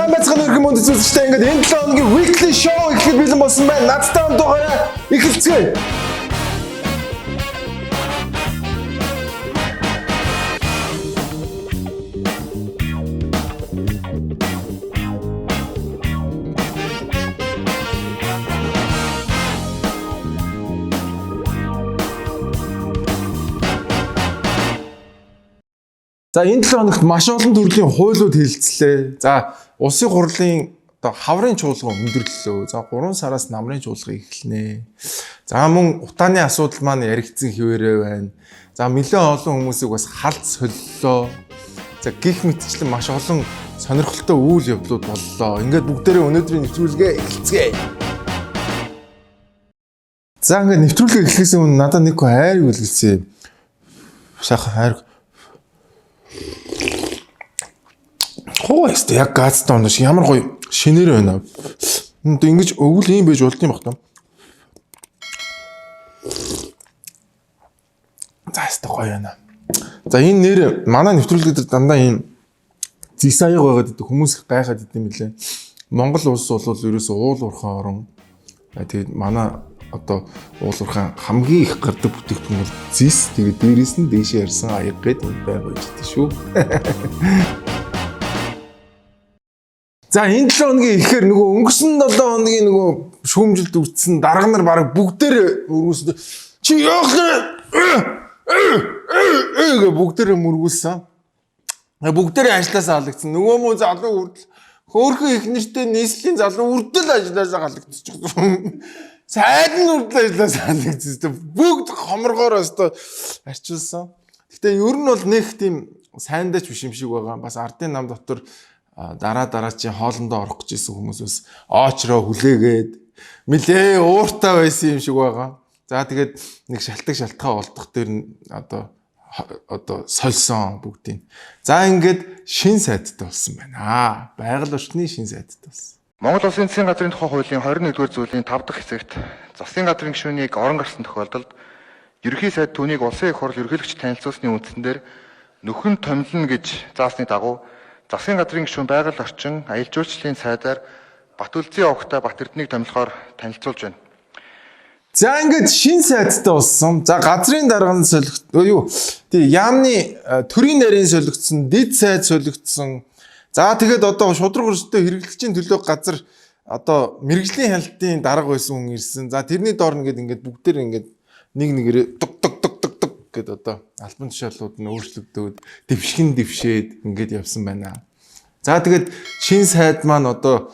Сайн байцгаана уу мөнд үзэгчдээ, ингээд энэ 7 хоногийн weekly show эхлэх бэлэн болсон байна. Надтай хамт байгаарай. Эхэлцгээе. За, энэ 7 хоногт маш олон төрлийн хуулиуд хэлэлцлээ. За, улсын хурлын одоо хаврын чуулган өндөрлөлөө. За, 3 сараас намрын чуулга эхэлнэ. За, мөн утааны асуудал маань яригдсан хэвээрээ байна. За, нэлээд олон хүмүүсийг бас халд солилоо. За, гих мэтчлэн маш олон сонирхолтой үйл явдлууд боллоо. Ингээд бүгдээрээ өнөөдрийн нэвтрүүлгээ эхэлцгээе. За, ингээд нэвтрүүлгээ эхлэхээс өмнө надад нэг хүн хайр үлгэлсэн юм. Сайхан хайр. Хоо яста яг газтай онд шиг ямар гоё шинээр байна. Одоо ингэж өвөл юм байж болд юм баг та. За, яста гоё байна. За, энэ нэр манай нэвтрүүлэг дээр дандаа ийм зис аяг байгаад идэг, хүмүүс их гайхаад идэм билээ. Монгол улс бол ерөөсөө уул уурхай орон. Тэгээд манай одоо уул уурхай хамгийн их гардаг бүтээгдэхүүн бол зис. Тэгээд дээрээс нь дээшээ ярьсан аяг гээд байгаа байж дээ шүү. За, энэ 7 хоногийн ихээр нөгөө өнгөрсөн 7 хоногийн нөгөө шүүмжилд үтсэн дарга нар баг бүгдээр өргүүлсэн. Чи яах вэ? Гэ бүгдээрээ мөргүүлсэн. Бүгдээрээ ажилласаа халагдсан. Нөгөө мөн залуу хүртэл, хөөхөн их нэртэй нийслэлийн залуу хүртэл ажилласаа халагдчихсан. Сайд нь хүртэл ажилласаа халагдсан. Бүгд хоморгоор өстө арчилсан. Гэтэ ер нь бол нэг тийм сайндаач биш юм шиг байгаа. Бас ардын нам дотор дараа дараа чи хоолндоо орох гэж исэн хүмүүс бас оочроо хүлээгээд нилээ ууртай байсан юм шиг байгаа. За, тэгээд нэг шалтгаан шалтгаан олдох дээр нь одоо сольсон бүгдийг. За, ингээд шин сайдтай болсон байна. Байгаль орчны шин сайдтай болсон. Монгол Улсын засгийн газрын тухай хуулийн 21-р зүйлийн 5 дахь хэсэгт засгийн газрын гишүүнийг орон гарсан тохиолдолд ерөнхий сайд түүнийг улсын их хурл ерөнхийлөгч танилцуулсны үндсэн дээр нөхөн томилно гэж заасны дагуу засгийн газрын гишүүн байгаль орчин аялал жуулчлалын сайдаар Батүлзийн овогтой Бат Эрдэнэийг томилохоор танилцуулж байна. За, ингээд шин сайдтай болсон. За, газрын дарга нь солигд юу тий яамны төрийн нарийн солигдсон, дэд сайд солигдсон. За, тэгээд одоо шудраг өрсөлдөө хэрэглэгчийн төлөө газар одоо мэргэжлийн хяналтын дарга байсан хүн ирсэн. За, тэрний доор ингээд ингээд бүгдээр ингээд нэг нэгээрээ туг туг туг туг туг гэд одоо албан тушаалууд нь өөрчлөгдөөд, дэвшгэн дэвшээд ингээд явсан байна. За, тэгээд шин сайд маань одоо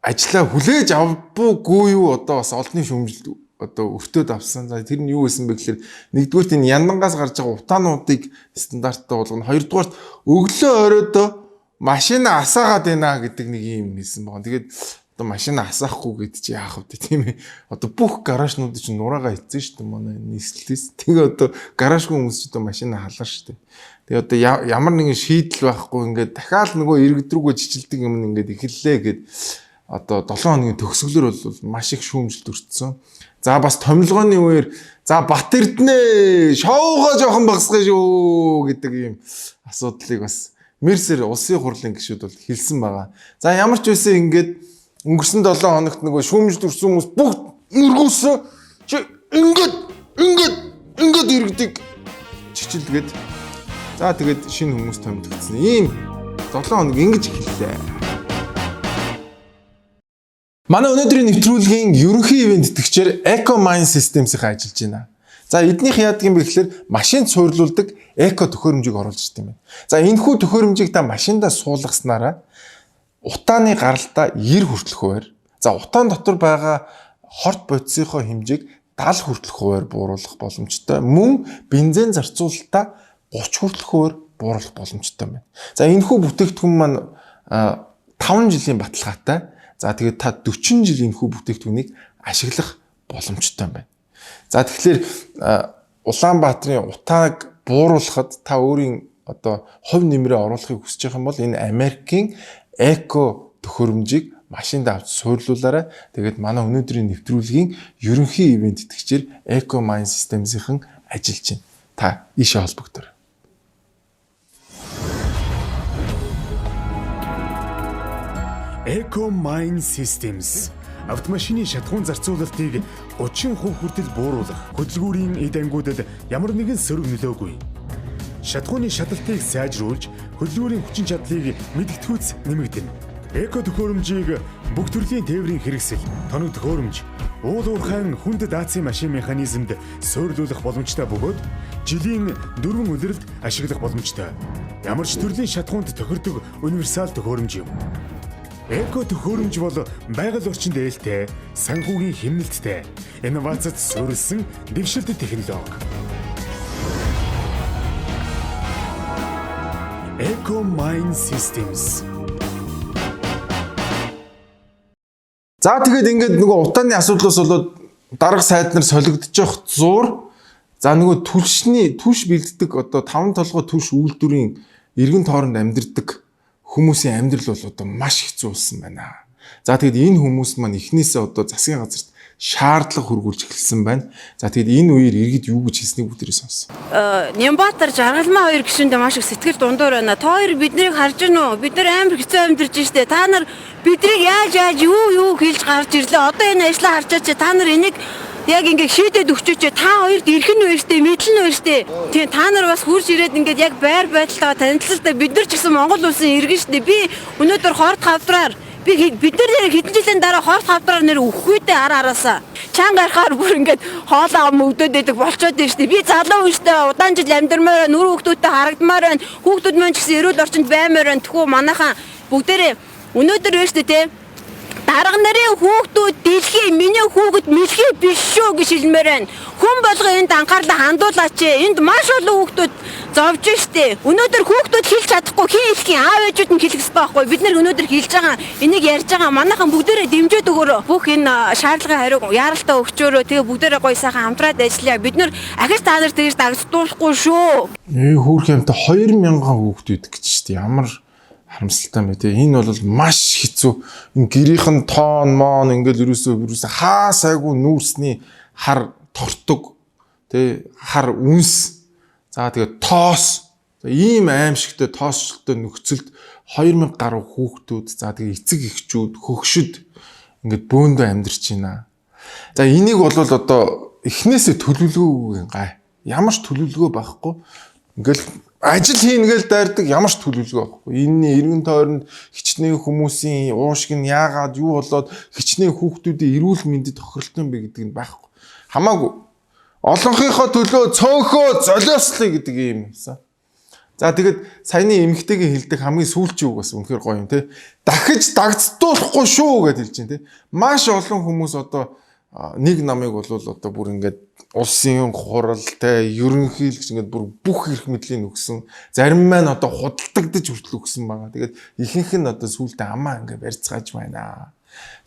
ажлаа хүлээж авбуугүй юу, одоо бас олонний шүүмжилт одоо өртөөд авсан. За, тэр нь юу байсан бэ гэхээр нэгдүгээрт энэ яндангаас гарч байгаа утаануудыг стандарттай болгоно. Хоёрдугаарт өглөө оройдоо машина асаагаад байна гэдэг нэг юм хэлсэн байгаа. Тэгээд одоо машина асаахгүй гэд чи яах вэ, тийм ээ. Одоо бүх гаражнууд чинь нураагаа хийцэн шүү дээ манай нийслэлээс. Тэгээ одоо гаражгүй хүмүүс ч одоо машина халаар шүү дээ. Тэгээ одоо ямар нэгэн шийдэл байхгүй, ингээд дахиад нөгөө иргэд рүүгээ чичилдэг юм ингээд эхэллээ гэд одоо 7 хоногийн төгсгөлөр бол маш их шүүмжилт өртсөн. За, бас томилгооны үеэр за Бат Эрдэнэ шоугаа жоохон багасгая шүү гэдэг ийм асуудлыг бас Мерсер улсын хурлын гишүүд бол хэлсэн байгаа. За, ямар ч байсан ингээд өнгөрсөн 7 хоногт нөгөө шүүмжилт өртсөн хүмүүс бүгд мөргүүлсэн. Чи ингээд ингээд ингээд иргэдийг чичилгээд, за тэгээд шинэ хүмүүс томилогдсон. Ийм 7 хоног ингэж эхэллээ. Манай өнөөдрийн нэвтрүүлгийн ерөнхий ивээн тэтгэгчээр Eco Mine Systems-ийн ажиллаж байна. За, эднийх яадаг юм бэ гэхээр машинд суйрлуулдаг эко төхөөрөмжийг оруулж ирдэг юм байна. За, энэхүү төхөөрөмжийг та машиндаа суулгаснараа утааны гаралтаа 90 хүртэлх хувиар, за утаан дотор байгаа хорт бодисынхоо хэмжээг 70 хүртэлх хувиар бууруулах боломжтой. Мөн бензин зарцуулалтаа 30 хүртэлх хувиар бууруулах боломжтой байна. За, энэхүү бүтээгдэхүүн маань 5 жилийн баталгаатай. За, тэгээд та 40 жил энэхүү бүтээгдэхүүнийг ашиглах боломжтой байна. За, тэгэхээр Улаанбаатарын утааг бууруулахад та өөрийн одоо хувь нэмрээ оруулахыг хүсэж байгаа юм бол энэ Америкийн эко төхөөрөмжийг машинд авч суйрлуулаарай. Тэгээд манай өнөөдрийн нэвтрүүлгийн ерөнхий ивээн тэтгэгчээр Eco Mine Systems-ийн ажиллаж байна. Та ийшээ холбогдорой. Eco Mine Systems автомашины шатахуун зарцуулалтыг 30% хүртэл бууруулах, хөдөлгүүрийн эд ангиудад ямар нэгэн сөрөг нөлөөгүй. Шатахууны шаталтыг сайжруулж, хөдөлгүүрийн хүчин чадлыг мэдгэдэгхүйц нэмэгдэнэ. Эко төхөөрөмжийг бүх төрлийн тээврийн хэрэгсэл, тоног төхөөрөмж, уул уурхайн хүнд даацын машин механизмд суйрлуулах боломжтой бөгөөд жилийн дөрвөн улиралд ашиглах боломжтой. Ямар ч төрлийн шатахуунд тохирдог универсал төхөөрөмж юм. Эко төхөөрөмж бол байгаль орчинд ээлтэй, санхүүгийн хэмнэлттэй, инновацид суурилсан дэвшилтэт технологи. Eco Mine Systems. За, тэгээд ингээд нөгөө утааны асуудлаас болоод дарга сайд нар солигдож явах зуур, за, нөгөө түлшний түлш бэлддэг, одоо таван толгой түлш үйлдвэрийн эргэн тойронд амьдардаг хүмүүсийн амьдрал бол одоо маш хэцүү болсон байна. За, тэгээд энэ хүмүүс маань эхнээсээ одоо засгийн газарт шаардлага хүргүүлж эхэлсэн байна. За, тэгээд энэ үеэр иргэд юу гэж хэлснийг бүгдээрээ сонсон. Нямбатар Жаргалмаа хоёр гишүүндээ маш их сэтгэл дундуур байна. Та хоёр биднийг харж гин үү? Бид нар амар хэцүү амьдарч штэ. Та нар биднийг яаж яаж юу юу хэлж гарч ирлээ. Одоо энэ ажлаа харчаач, та нар энийг яг ингээ шийдээд өгчөөч. Та хоёрт эрх нь байна штэ, мэдэл нь байна штэ. Тийм, та нар бас хурж ирээд ингээд яг байр байдалтайгаа танилцалтай, бид нар ч гэсэн Монгол улсын иргэн штэ. Би өнөөдөр хорт хавдраар би бид нар нэр хэдэн жилийн дараа хорт хавдраар нэр өгөхгүй дээ, ар араасаа. Чанга гарахаар бүр ингээд хоолоо мөгдөөд байдаг болчоод байна штэ. Би залуу хүн штэ, удаан жил амьдрмаар байна, нүр хүүхдүүдтэй харагдмаар байна. Хүүхдүүд маань ч гэсэн эрүүл орчинд баймаар байна. Тэхүү манайхан бүгдээрээ өнөөдөр байна штэ, те. Дарга нарын хүүхдүүд дэлхий миний хүүхэд мэлхий биш шүү гэж хэлмээр байна. Хүн болго энд анхаарлаа хандуулаач. Энд маш олон хүүхдүүд зовж штэ. Өнөөдөр хүүхдүүд хэлж чадахгүй, хин хэлэх юм, аав ээжүүд нь хэлэх ёстой байхгүй. Бид нар өнөөдөр хэлж байгаа, энийг ярьж байгаа, манайхан бүгдээрээ дэмжиж өгөөрэй. Бүх энэ шаардлагын хариуг яаралтай өгчөөрөө. Тэгээ бүгдээрээ гоё сайхан хамтраад ажиллая. Бид нар ахиж та нар тэгж дагсдуулахгүй шүү. Ээ, хөөх юмтай 2000 хүүхэд үйдэг гэж шүү дээ. Ямар харамсалтай юм бэ те. Энэ бол маш хэцүү. Энэ гэрийнх нь тоон моон ингээл ерөөсөө хаа сайгүй нүүрсний хар тортог те, хар үнс. За, тэгээд тоос. За, ийм аимшигтэй тоосчлолтой нөхцөлд 2000 гаруй хүүхдүүд, за, тэгээ эцэг эхчүүд, хөгшөд ингээд бөөндөө амьдарч байна. За, энийг бол одоо эхнээсээ төлөвлөгөөгүй гай. Ямар ч төлөвлөгөө байхгүй. Ингээл ажил хийнэ гээл дайрдаг, ямар ч төлөвлөгөө байхгүй. Энэний эргэн тойронд хичнээн хүмүүсийн уушиг нь яагаад юу болоод хичнээн хүүхдүүдийн эрүүл мэндэд тохиролтой юм бэ гэдэг нь байхгүй. Хамаагүй. Олонхийнхоо төлөө цөөхөө золиослоё гэдэг юм юмсан. За, тэгээд саяны эмэгтэйгийн хэлдэг хамгийн сүүлчийн үг бас үнэхээр гоё юм те. Дахиж дагцдуулахгүй шүү гэж хэлж байна те. Маш олон хүмүүс одоо нэг намыг бол одоо бүр ингээд улсын хурал те, ерөнхийлөгч, ингээд бүр бүх эрх мэдлийг өгсөн. Зарим маань одоо худалдагдаж хүртэл өгсөн байгаа. Тэгээд ихэнх нь одоо сүүлдээ амаа ингээд барьцгааж байна.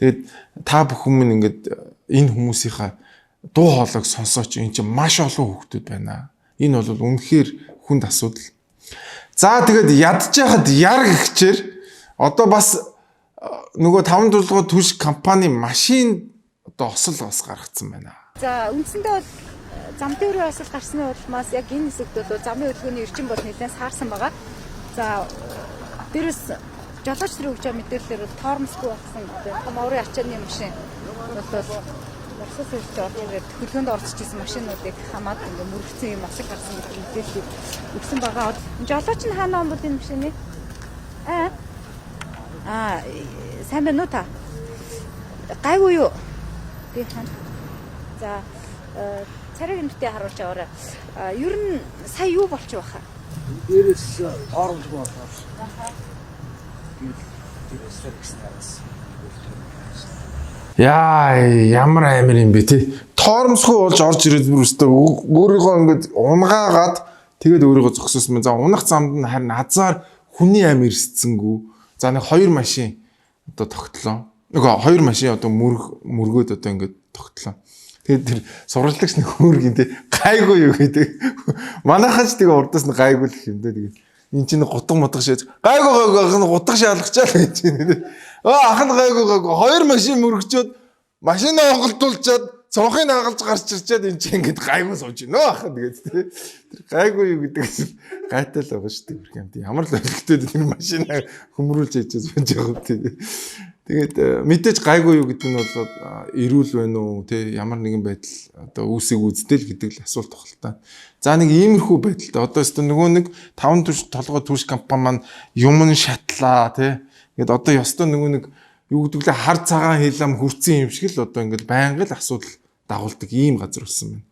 Тэгээд та бүхэн минь, ингээд энэ хүмүүсийнхаа дуу хоолойг сонсооч, энэ чинь маш олон хүүхдүүд байна. Энэ бол үнэхээр хүнд асуудал. За, тэгээд ядж яхад яр гихчээр одоо бас нөгөө таван дулгуу түлш компани машин одоо осол бас гаргацсан байна. За, үндсэндээ бол зам тээврийн осол гарсны улмаас яг энэ хэсэгт бол замын хөдөлгөөний эрчим бол нэлээд саарсан байгаа. За, дээрээс жолооч нар өгч байгаа мэдээллээр бол тоормосгүй болсон том оврын ачааны машин бол Урсаас ирж орж ирээд хөдөлгөөнд оролцож исэн машинуудыг хамаад ингээ мөргөцсөн юм осол гарсан гэдэг мэдээллийг өгсөн байгаа. Жолооч нь хаана он бол энэ машины? Аа. Аа, сайн байна уу та? Гайгүй юу? Би хаана? За, царайг нэртэй харуулж аваарай. Ер нь сая юу болчих вэ? Дээрээс тоормосгүй болохоор. Тэгэл дээрээс гэсэн араас. Яа, ямар амир юм бэ те. Тоормосгүй болж орж ирээд бүр өстө өөрийгөө ингээд унгаагаад тэгээд өөрийгөө зогсоосон мэн. За, унах замд нь харин азар хүний амь эрсцэнгүү. За, нэг хоёр машин одоо тогтлоо. Нөгөө хоёр машин одоо мөргөөд одоо ингээд тогтлоо. Тэгээд тэр сурвалжлагч нэг хөөргөн те, гайгүй юу гэдэг. Манайхан ч тэгээ урдаас нь гайгүй л гэх юм те. Тэгээд эн чинь гутга мутга шээж, гайгүй гайгүй, ах нь гутга шалгачаа л гэж байна. Аа, ах нь гайгүй гайгүй, хоёр машин мөргөчөөд, машина онголдуулчаад, цонхыг хагалж гарч ирчээд эн чинь ингээд гайгүй сууж байна ах тэгээд те. Тэр гайгүй юу гэдэг нь гайтай л байгаа шүү дээ. Юм. Ямар л өлегтэй тэр машина хөмрүүлж ээжээс байж байгаа юм те. Тэгээд мэдээж гайгүй юу гэдэг нь бол эрүүл байна уу те, ямар нэгэн байдал одоо үүсийг үзтэл гэдэг л асуулт багл та. За, нэг иймэрхүү байдалтай одоо өстө нөгөө нэг таван түвш толгой түвш компани маань юм нь шатлаа те. Ингээд одоо ёстой нөгөө нэг юу гэдэг лээ, хар цагаан хилам хүрцэн юм шиг л одоо ингээд байнга л асуудал дагуулдаг ийм газар болсон байна.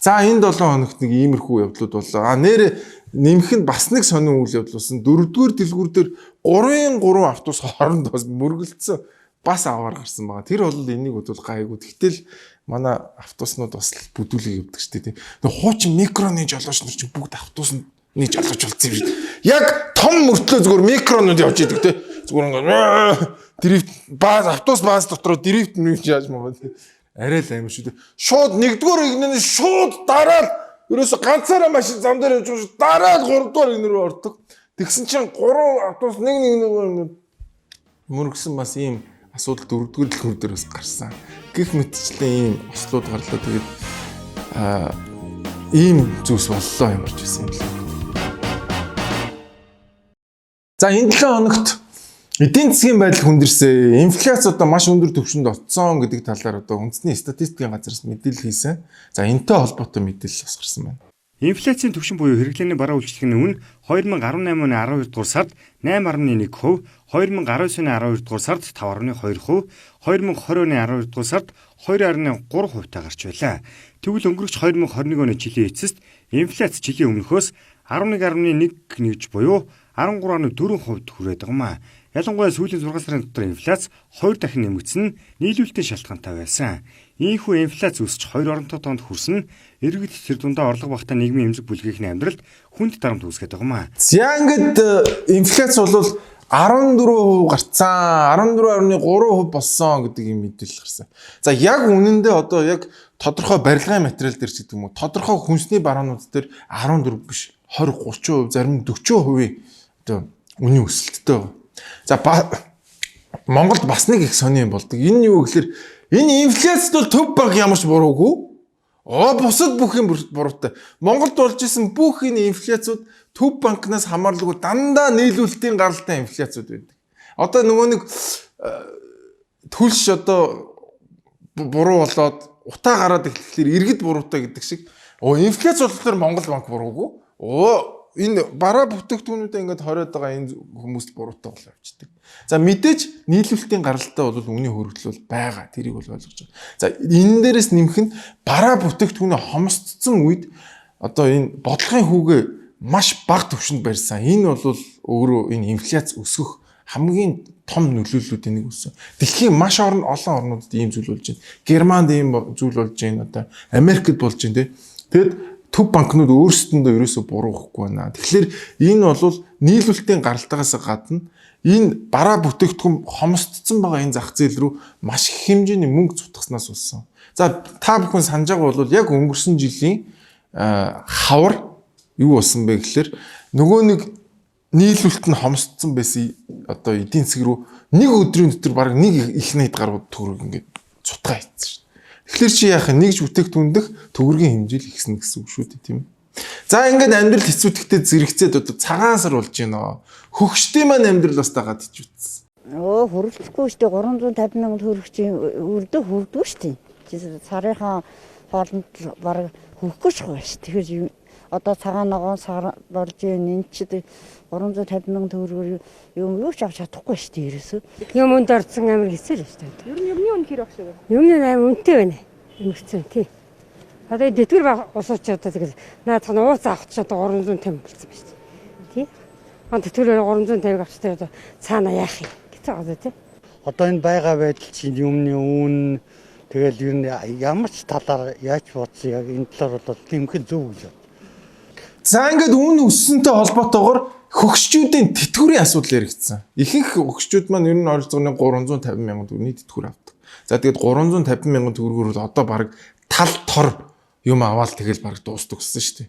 За, энэ 7 хоногт нэг иймэрхүү явдлууд боллоо. А нэр нэмэх нь бас нэг сонин үйл явдал болсон. Дөрөвдүгээр дэлгүүр дээр 3-ын 3 автобус хооронд бас мөргөлдсөн, бас аваар гарсан байгаа. Тэр бол энийг бодвол гайгүй. Тэгтэл манай автобуснууд бас л бүдүүлэг явдаг шүү дээ. Тэг хуучин микроны жолооч нар чинь бүгд автобусны жолооч болсон юм шиг. Яг том мөртлөө зүгээр микронууд явж идэг те. Зүгээр ингээд drift баас, автобус баас дотроо drift мэрч яаж маа. Арай л амар шүү дээ. Шууд нэгдүгээр игнэ шууд дараад ерөөсө ганцаараа машин зам дээр явж байгаа шүү. Дараад гуравдугаар игнэ рүү ордог. Тэгсэн чинь гурван автобус нэг нэг нэг ингээд мөргсөн, бас ийм асуудал дөрөвдүгээр дэлгүүр дээр бас гарсан. Гэх мэтчлэн ийм ослууд гарлаа. Тэгээд ийм зүйлс боллоо ямарч байсан юм лээ. За, энэ 7 хоногт эдийн засгийн байдал хүндэрсэн. Инфляц одоо маш өндөр түвшинд очсон гэдэг талаар одоо үндэсний статистикийн газраас мэдээлэл хийсэн. За, энэтэй холбоотой мэдээлэл бас гарсан байна. Инфляцийн түвшин буюу хэрэглээний бараа үйлчлэгийн үн 2018 оны 12 дугаар сард 8.1%, 2019 оны 12 дугаар сард 5.2%, 2020 оны 12 дугаар сард 2.3% та гарч байлаа. Тэгвэл өнгөрөх 2021 оны жилийн эцэст инфляц жилийн өмнөхөөс 11.1 нэгж буюу 13.4% хүрээд байгаа юм а. Ялангуяа сүүлийн 6 сарын дотор инфляц 2 дахин нэмэгдсэн нь нийлүүлэлтийн шалтгаантай байсан. Ийхүү инфляц өсөж 2 оронтой тоонд хүрсэн нь иргэд, тэр дундаа орлого багатай нийгмийн эмзэг бүлгийнхний амьдралд хүнд дарамт үүсгээд байгаа юм а. За, ингээд инфляц бол 14% гарцсан, 14.3% болсон гэдэг юм мэдээлэл гарсан. За, яг үнэндээ одоо яг тодорхой барилгын материал дээр ч гэдэг юм уу, тодорхой хүнсний бараанууд дээр 14 биш 20 30%, зарим нь 40% одоо үнийн өсөлттэй байгаа. За, Монголд бас нэг их сони юм болдог. Энэ юу гэхээр энэ инфляцид бол төв банк ямар ч буруугүй. Оо, бусад бүх юм буруутай. Монголд болж исэн бүх энэ инфляцууд төв банкнаас хамааралгүй дандаа нийлүүлэлтийн гаралтай инфляцууд байдаг. Одоо нөгөө нэг төлш одоо буруу болоод утаа гараад эхлэхлээр иргэд буруутай гэдэг шиг, оо, инфляц болохоор Монгол банк буруугүй. Оо, энэ бараа бүтээгдэхүүнүүдээ ингээд хориод байгаа энэ хүмүүст буруутай болоо явчихдаг. За, мэдээж нийлүүлэлтийн гаралтай бол үнийн хөргөлөл бол байгаа. Тэрийг бол ойлгож байгаа. За, энэ дээрээс нэмэх нь бараа бүтээгдэхүүнээ хомсдсон үед одоо энэ бодлогын хүүгээ маш бага түвшинд барьсан. Энэ бол өөрөө энэ инфляц өсгөх хамгийн том нөлөөллүүдийн нэг болсон. Дэлхийн маш орн олон орнуудад ийм зүйл болж байна. Германд ийм зүйл болж байна. Одоо Америкт болж байна, тий. Тэгэд төв банкнууд өөрсдөндөө ерөөсөө буруу өгөхгүй байна. Тэгэхээр энэ бол нийлүүлэлтийн гаралтаагаас гадна энэ бараа бүтээгдэхүүн хомсдсон байгаа энэ зах зээл рүү маш их хэмжээний мөнгө цутгаснаас болсон. За, та бүхэн санаж байгаа бол яг өнгөрсөн жилийн хавар юу болсон бэ гэхээр нөгөө нэг нийлүүлэлт нь хомсдсон байсан одоо эдийн засаг руу нэг өдрийн дотор бараг нэг их найд гаруй төгрөг ингээд цутгаа хийсэн шүү дээ. Тэгэхээр чи яах юм, нэгж бүтээгдэхүүн дэх төгрөгийн хэмжээ л ихсэн гэсэн үг шүү дээ, тийм ээ. За, ингээд амьдрал хэцүүтгэхдээ зэрэгцээд одоо цагаан сар болж байна. Хөгшдийн маань амьдрал бас дагаад ичвэтсэн. Өө, хүрэлцэхгүй шүү дээ, 350 мянган төгрөг чинь өрдөө хүрдгүй шүү дээ. Сарынхаа хоолнд бараг хүрхгүй шүү дээ. Тэгэхээр одоо цагаан ногоон сар болж ийн, энэ чи 350 мянган төгрөгөөр юм юу ч авч чадахгүй шүү дээ ерөөсөө. Юм үнд орсон, амар хэцүү л шүү дээ. Ер нь юмны үн хэр багш вэ? Юмны амар үнэтэй байна. Амар хэцүү, тий. Одоо энэ тэтгэр усууч одоо тэгэл наадах нь ууц авах ч одоо 350 болсон байна шүү дээ. Тий. А тэтгэрээр 350 авчтай одоо цаана яах юм гэсэн одоо, тий. Одоо энэ байгаа байдал чинь юмны үн, тэгэл ер нь ямар ч талаар яаж бодсон яг энэ талаар бол тэмхэн зөв гэж бод. За, ингээд үн өссөнтэй холбоотойгоор хөгшчүүдийн тэтгэврийн асуудал яригдсан. Ихэнх хөгшчүүд маань ер нь ойролцоогны 350 мянган төгрөгийн тэтгэвэр авдаг. За, тэгээд 350 мянган төгрөгөөр бол одоо бараг тал тор юм аваад тэгэл бараг дуустдаг гэсэн шүү дээ.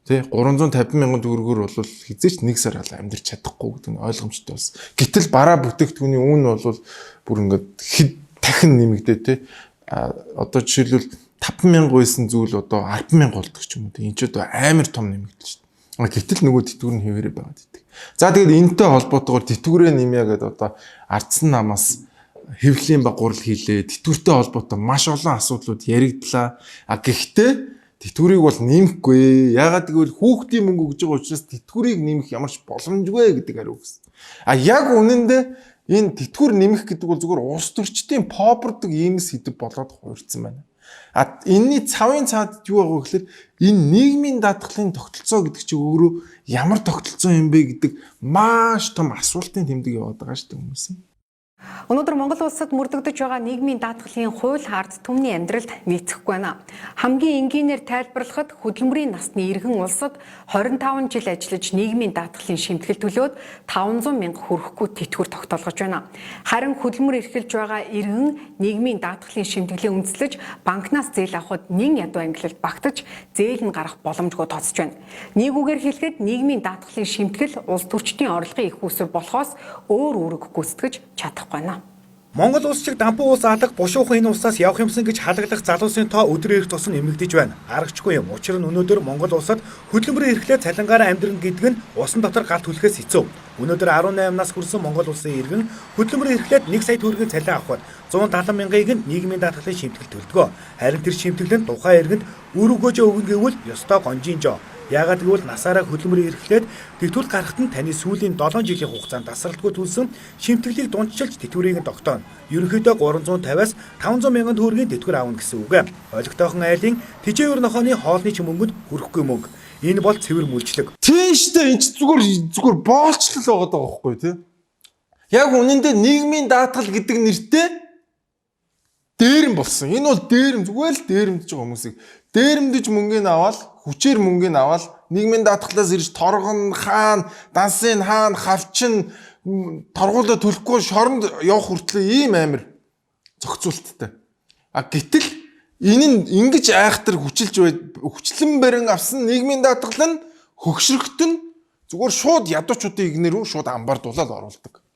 Тэ, 350 мянган төгрөгөөр бол хэзээ ч нэг сар хала амьдрч чадахгүй гэдэг нь ойлгомжтой болсон. Гэтэл бараа бүтээгдэхүүний үн бол бүр ингээд хэд дахин нэмэгдээ, тэ. А одоо жишээлбэл 5000 байсан зүйл одоо 100000 болдог ч юм уу. Энэ ч одоо амар том нэмэгдэл шүү дээ. Гэтэл нөгөө тэтгэвэр нь хэвээрээ байгаад идэг. За, тэгээд энэтэй холбоотойгоор тэтгэврээ нэмье гэдэг одоо ардсан намаас Хэвлэлийн баг гурал хийлээ. Тэтгэвртэй холбоотой маш олон асуудлууд яригдлаа. А гэхдээ тэтгэврийг бол нэмэхгүй. Яагаад гэвэл хүүхдийн мөнгө өгж байгаа учраас тэтгэврийг нэмэх ямар ч боломжгүй гэдэг хариу өгсөн. А яг үнэндээ энэ тэтгэвэр нэмэх гэдэг бол зүгээр улс төрчдийн попордог ийм сэдэв болоод хувирсан байна. А энэний цавын цаад юу байгаа вэ гэхээр энэ нийгмийн даатгалын тогтолцоо гэдэг чинь өөрөө ямар тогтолцоо юм бэ гэдэг маш том асуултын тэмдэг яваад байгаа шүү дээ хүмүүсийн. Өнөөдөр Монгол улсад мөрдөгдөж байгаа нийгмийн даатгалын хууль ард түмний амьдралд нийцэхгүй байна. Хамгийн энгийнээр тайлбарлахад хөдөлмөрийн насны иргэн улсад 25 жил ажиллаж нийгмийн даатгалын шимтгэл төлөөд 500 мянга хүрэхгүй тэтгэвэр тогтоолгож байна. Харин хөдөлмөр эрхэлж байгаа иргэн нийгмийн даатгалын шимтгэлээ үндэслэж банкнаас зээл авахад нэн ядуу ангилалд багтаж зээл нь гарах боломжгүй тооцож байна. Нэг үгээр хэлэхэд нийгмийн даатгалын шимтгэл улс төрчдийн орлогын их усүр болохоос өөр үүрэг гүйцэтгэж чадахгүй байна. Монгол улс шиг дампуу улс алга бушуухан энэ улсаас явах юмсан гэж халаглах залуусын тоо өдөр ирэх тусам нэмэгдэж байна. Аргачгүй юм. Учир нь өнөөдөр Монгол улсад хөдөлмөрийн эрхлээр цалингаараа амьдрна гэдэг нь усан дотор галт түлхээс хэцүү. Өнөөдөр 18 нас хүрсэн Монгол улсын иргэн хөдөлмөрийн эрхлээд 1 сая төгрөгийн цалин авахад 170 мянгыг нь нийгмийн даатгалын шимтгэл төлдөг. Харин тэр шимтгэл нь тухайн иргэнд үр өгөөжөө өгнө гэвэл ёстой гонжийн жоо. Яагаад гэвэл насаараа хөдөлмөрийн эрхлээд тэтгэврт гарахад нь таны сүүлийн 7 жилийн хугацаанд тасралтгүй төлсөн шимтгэлийг дундчилж тэтгэврийг нь тогтооно. Ерөнхийдөө 350-аас 500 мянган төгрөгийн тэтгэвэр авна гэсэн үг. Олигтойхон айлын тэжээвэр нохооны хоолны ч мөнгөнд хүрэхгүй мөнгө. Энэ бол цэвэр мүлжлэг. Тийм шүү дээ. Энд чи зүгээр зүгээр боолчлол байгаа даа байхгүй тий. Яг үнэндээ нийгмийн даатгал гэдэг нэртэй дээрэм болсон. Энэ бол дээрэм зүгээр л дээрэмдэж байгаа хүмүүсийг дээрэмдэж мөнгөний аваад хүчээр мөнгөний аваад нийгмийн даатгалаас ирж торгон хаан дансын хаан хавчин торгуулаа төлөхгүй шоронд явах хүртлээ ийм амир зохицуулттай. А гэтэл энэ нь ингэж айхтар хүчилж бай хүчлэн барин авсан нийгмийн даатгал нь хөгшрөгт нь зүгээр шууд ядуучуудын игнэр рүү шууд амбардуулаад оруулдаг.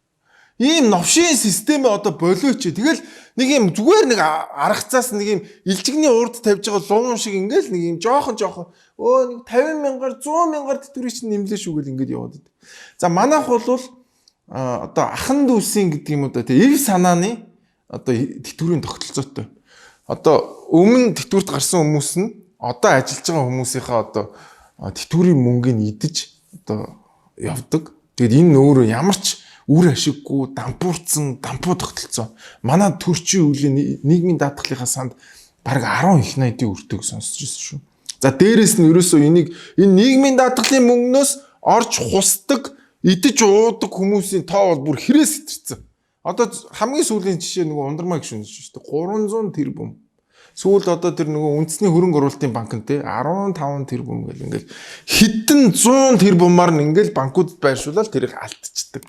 Ийм новшийн системээ одоо болооч. Тэгэл нэг юм зүгээр нэг аргацаас нэг юм илжигний урд тавьж байгаа луун шиг ингээл нэг юм жоохон жоохон өө нэг 50 мянгаар 100 мянгаар тэтгэврийг чинь нэмлээ шүү гэл ингээд яваад байдаг. За манайх бол одоо ахан дүүсийн гэдэг юм уу да тий эв санааны одоо тэтгэврийн тогтолцоотой. Одоо өмнө тэтгэврт гарсан хүмүүс нь одоо ажиллаж байгаа хүмүүсийнхаа одоо тэтгэврийн мөнгийг идэж одоо явдаг. Тэгээд энэ өөрөө ямар ч үр ашиггүй дампуурсан дампуу тогтолцоо. Манай төрчийн үеийн нийгмийн даатгалынхаа санд бараг 10 их 80-ийн өртөөг сонсч ирсэн шүү. За дээрэс нь ерөөсөө энийг энэ нийгмийн даатгалын мөнгнөөс орж хусдаг, идэж уудаг хүмүүсийн тоо бол бүр хэрээс сэтэрсэн. Одоо хамгийн сүүлийн жишээ нөгөө ундрмаа гишүүн шүү дээ. 300 тэрбум. Сүүл одоо тэр нөгөө үндэсний хөрөнгө оруулалтын банк нь те 15 тэрбум гэл ингээл хэдэн 100 тэрбумаар нь ингээл банкудад байршуулаад тэрийг алдчихдаг.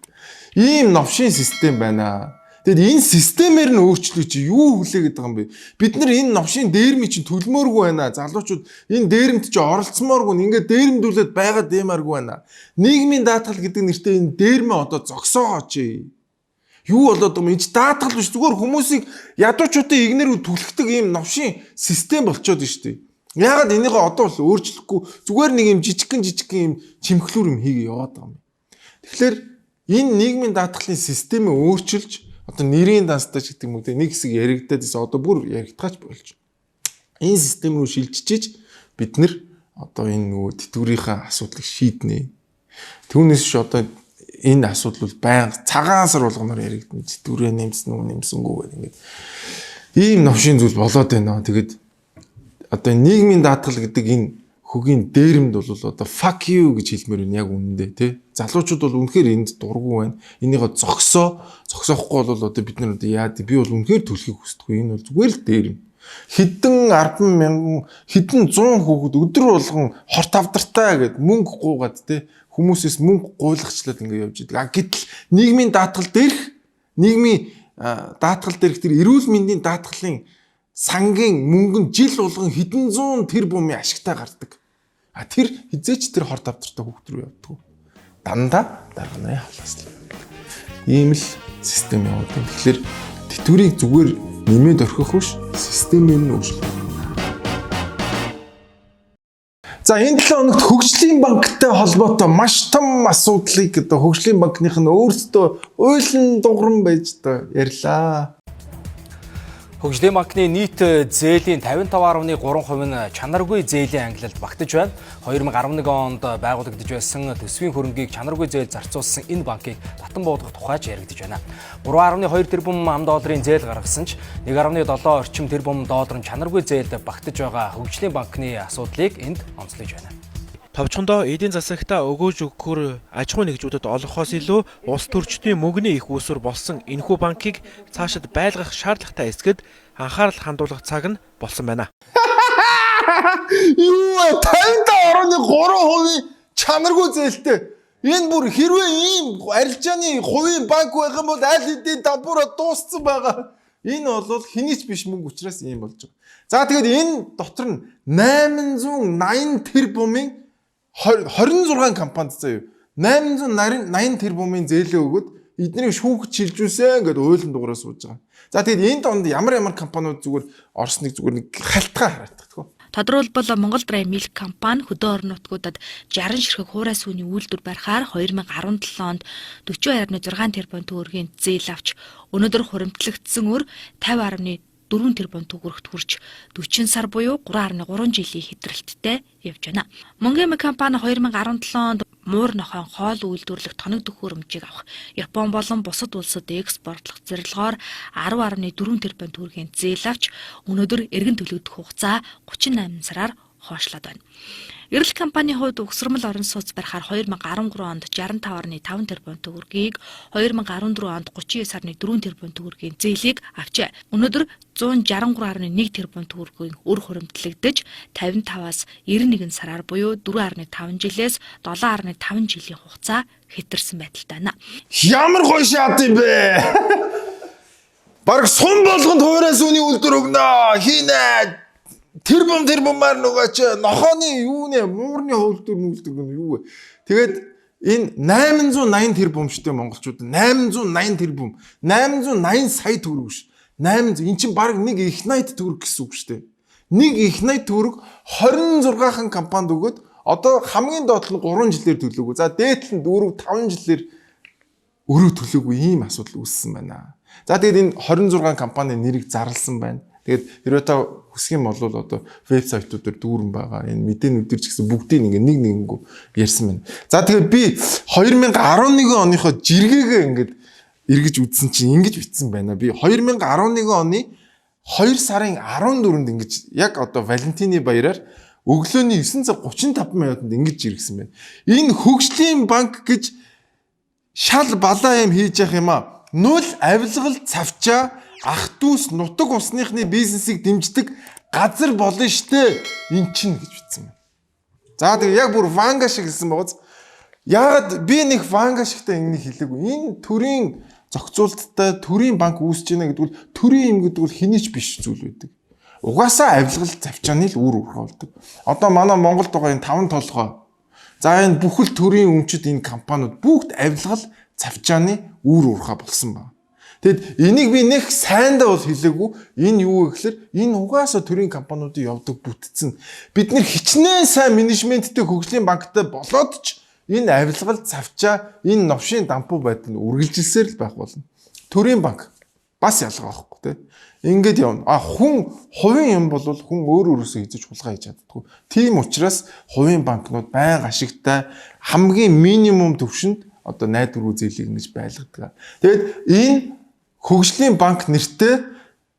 Ийм новшийн систем байна. Тэгэд энэ системээр нь өөрчлөе чи юу хүлээгээд байгаа юм бэ? Бид нар энэ новшийн дээрмийн чинь төлмөөргүй байна. Залуучууд энэ дээрэмд чи оролцмооргүй ингээд дээрэмдүүлээд байгаад дэмаргүй байна. Нийгмийн даатгал гэдэг нэртэй энэ дээрмээ одоо зогсоогооч. Юу болоод юм энэ ч даатгал биш зүгээр хүмүүсийг ядуучуудын игнэр рүү түлхдэг ийм новшийн систем болчоод нь шүү дээ. Яагаад энийгээ одоо бол өөрчлөхгүй зүгээр нэг юм жижигхэн жижигхэн юм чимхлүүр юм хийгээ яваад байгаа юм. Тэгэхээр энэ нийгмийн даатгалын системээ өөрчилж одоо нэрийн данстай ч гэдэг юм уу те нэг хэсэг яригадаад байсан одоо бүр яригдгаач болж. Энэ систем рүү шилжиж бид нэр одоо энэ нөгөө тэтгэврийнхээ асуудлыг шийднэ. Түүнээс биш одоо энэ асуудал бол байнга цагаан сар болгоноор яригдана. Тэтгэврээ нэмсэн үү, нэмсэнгүү гэдэг ингээд ийм новшийн зүйл болоод байна. Тэгээд одоо нийгмийн даатгал гэдэг энэ хөгийн дээрэмд бол одоо fuck you гэж хэлмээр байна яг үнэндээ тий. Залуучууд бол үнэхээр энд дургүй байна. Энийгээ зогсоо, зогсоохгүй бол одоо бид нар одоо яа би бол үнэхээр төлөхийг хүсдэггүй. Энэ бол зүгээр л дээрэм. Хэдэн 10 мянган хэдэн 100 хүүхэд өдөр болгон хорт авдартай гэд мөнгө гуугаад тий хүмүүсээс мөнгө гуйлагчлаад ингэ явж идэг. А гэтэл нийгмийн даатгал дээрх нийгмийн даатгал дээрх тэр эрүүл мэндийн даатгалын сангийн мөнгө нь жил болгон хэдэн зуун тэрбумын ашигтай гардаг. А тэр хизээч тэр хорт авдартай хүүхд рүү явдаг. Дандаа дарга нарын халаас л. Ийм л систем яваад байна. Тэгэхээр тэтгэврийг зүгээр нэмээд орхих биш системээр нь өөрчлөх. За, энэ 7 хоногт хөгжлийн банктай холбоотой маш том асуудлыг одоо хөгжлийн банкных нь өөрсдөө уйлан дугран байж одоо ярьлаа. Хөгжлийн банкны нийт зээлийн 55.3% нь чанаргүй зээлийн ангилалд багтаж байна. 2011 онд байгуулагдаж байсан төсвийн хөрөнгийг чанаргүй зээл зарцуулсан энэ банкыг татан буулгах тухай ч яригдаж байна. 3.2 тэрбум ам долларын зээл гаргасан ч 1.7 орчим тэрбум доллар нь чанаргүй зээлд багтаж байгаа хөгжлийн банкны асуудлыг энд онцлож байна. Товчхондоо эдийн засагтаа өгөөж өгөхөөр аж ахуйн нэгжүүдэд олгохоос илүү улс төрчдийн мөнгөний их үүсвэр болсон энэхүү банкыг цаашид байлгах шаардлагатай эсэхэд анхаарал хандуулах цаг нь болсон байна. Юу вэ? 55.3% чанаргүй зээлтэй. Энэ бүр хэрвээ ийм арилжааны хувийн банк байх юм бол аль хэдийн дампуураа дууссан байгаа. Энэ бол хэний ч биш мөнгө учраас ийм болж байгаа. За, тэгээд энэ дотор нь 880 тэрбумын 26 компанид заяа. 880 тэрбумын зээлээ өгөөд эднийг шүүхд шилжүүлсэн гэдээ уйлан дугаараа сууж байгаа. За, тэгээд энэ донд ямар ямар компаниуд зүгээр орсныг зүгээр нэг халтгаа хараадах тгөө. Тодорхойлбол, Монгол Dry Milk компани хөдөө орон нутгуудад 60 ширхэг хуурай сүүний үйлдвэр барихаар 2017 онд 42.6 тэрбум төгрөгийн зээл авч өнөөдөр хуримтлагдсан өр 50.4 тэрбум төгрөгт хүрч 40 сар буюу 3.3 жилийн хэтрэлттэй явж байна. Мөнгөм компани 2017 онд муур нохойн хоол үйлдвэрлэх тоног төхөөрөмжийг авах Япон болон бусад улсад экспортлох зорилгоор 10.4 тэрбум төгрөгийн зээл авч өнөөдөр эргэн төлөгдөх хугацаа 38 сараар хойшлоод байна. Эрэл компанийн хувьд угсармал орон сууц барихаар 2013 онд 65.5 тэрбум төгрөгийг, 2014 онд 39.4 тэрбум төгрөгийн зээлийг авчээ. Өнөөдөр 163.1 тэрбум төгрөгийн өр хуримтлагдаж 55-аас 91 сараар буюу 4.5 жилээс 7.5 жилийн хугацаа хэтэрсэн байдалтай байна. Ямар гоё шат юм бэ? Бараг сум болгонд хуурай сүүний үйлдвэр өгнө. Хийнэ. Тэр бумаар нөгөө чи нохооны юу нэ, муурны үйлдвэр мүлдвэр гэнэ юу вэ? Тэгээд энэ 880 тэрбум штэ, монголчууд, 880 тэрбум, 880 сая төгрөг ш. 800 эн чинь бараг нэг их 80 төгрөг гэсэн үг штэ. Нэг их 80 төгрөг 26хан компанид өгөөд одоо хамгийн доод нь 3 жилээр төлөөгүй. За, дээд нь 4 5 жилээр өрөө төлөөгүй ийм асуудал үүссэн байна. За, тэгээд энэ 26 компанийн нэрийг зарласан байна. Тэгээд хэрвээ та хүсэх юм бол одоо вебсайтууд дээр дүүрэн байгаа. Энэ мэдээнүүд ч гэсэн бүгдийг ингээ нэг нэгэнгүү ярьсан байна. За, тэгээд би 2011 оныхоо жиргээгээ ингээд эргэж үзсэн чинь ингэж бичсэн байна. Би 2011 оны 2 сарын 14-нд ингэж яг одоо Валентины баяраар өглөөний 9 цаг 35 минутанд ингэж жиргсэн байна. Энэ хөгжлийн банк гэж шал балаа юм хийж явах юм а. Нүл авилгал цавчаа ах дүүс нутаг усныхны бизнесийг дэмждэг газар болно штэ. Эн чинь гэж бичсэн байна. За, тэгээ яг бүр Ванга шиг хэлсэн байгааз. Яагаад би нэг Ванга шигтэй ингэнийг хэлээгүй. Энэ төрийн зохицуулттай төрийн банк үүсэж байна гэдэг бол, төрийн юм гэдэг бол хэний ч биш зүйл байдаг. Угаасаа авилгал завчааны л үр ургаа болдог. Одоо манай Монголд байгаа энэ таван толгой. За, энэ бүхэл төрийн өмчөд энэ компаниуд бүгд авилгал завчааны үр ургаа болсон байна. Тэгэд энийг би нэг сайндаа бол хэлээгүй. Энэ юу вэ гэхээр энэ угаасаа төрийн компаниудын явдаг бүтцэн. Бид нэр хичнээн сайн менежменттэй хөгжлийн банктай болоод ч энэ авилгал завчаа, энэ новшийн дампуу байдал нь үргэлжилсээр л байх болно. Төрийн банк бас ялгаа байхгүй, те. Ингээд явна. А хүн хувийн юм бол хүн өөр өөрөөсөө хийж хулгай хийж чаддаггүй. Тийм учраас хувийн банкнууд байнга ашигтай, хамгийн минимум төвшөнд одоо найдваргүй зээлийг ингэж байлгадаг. Тэгээд энэ хөгжлийн банк нэртэй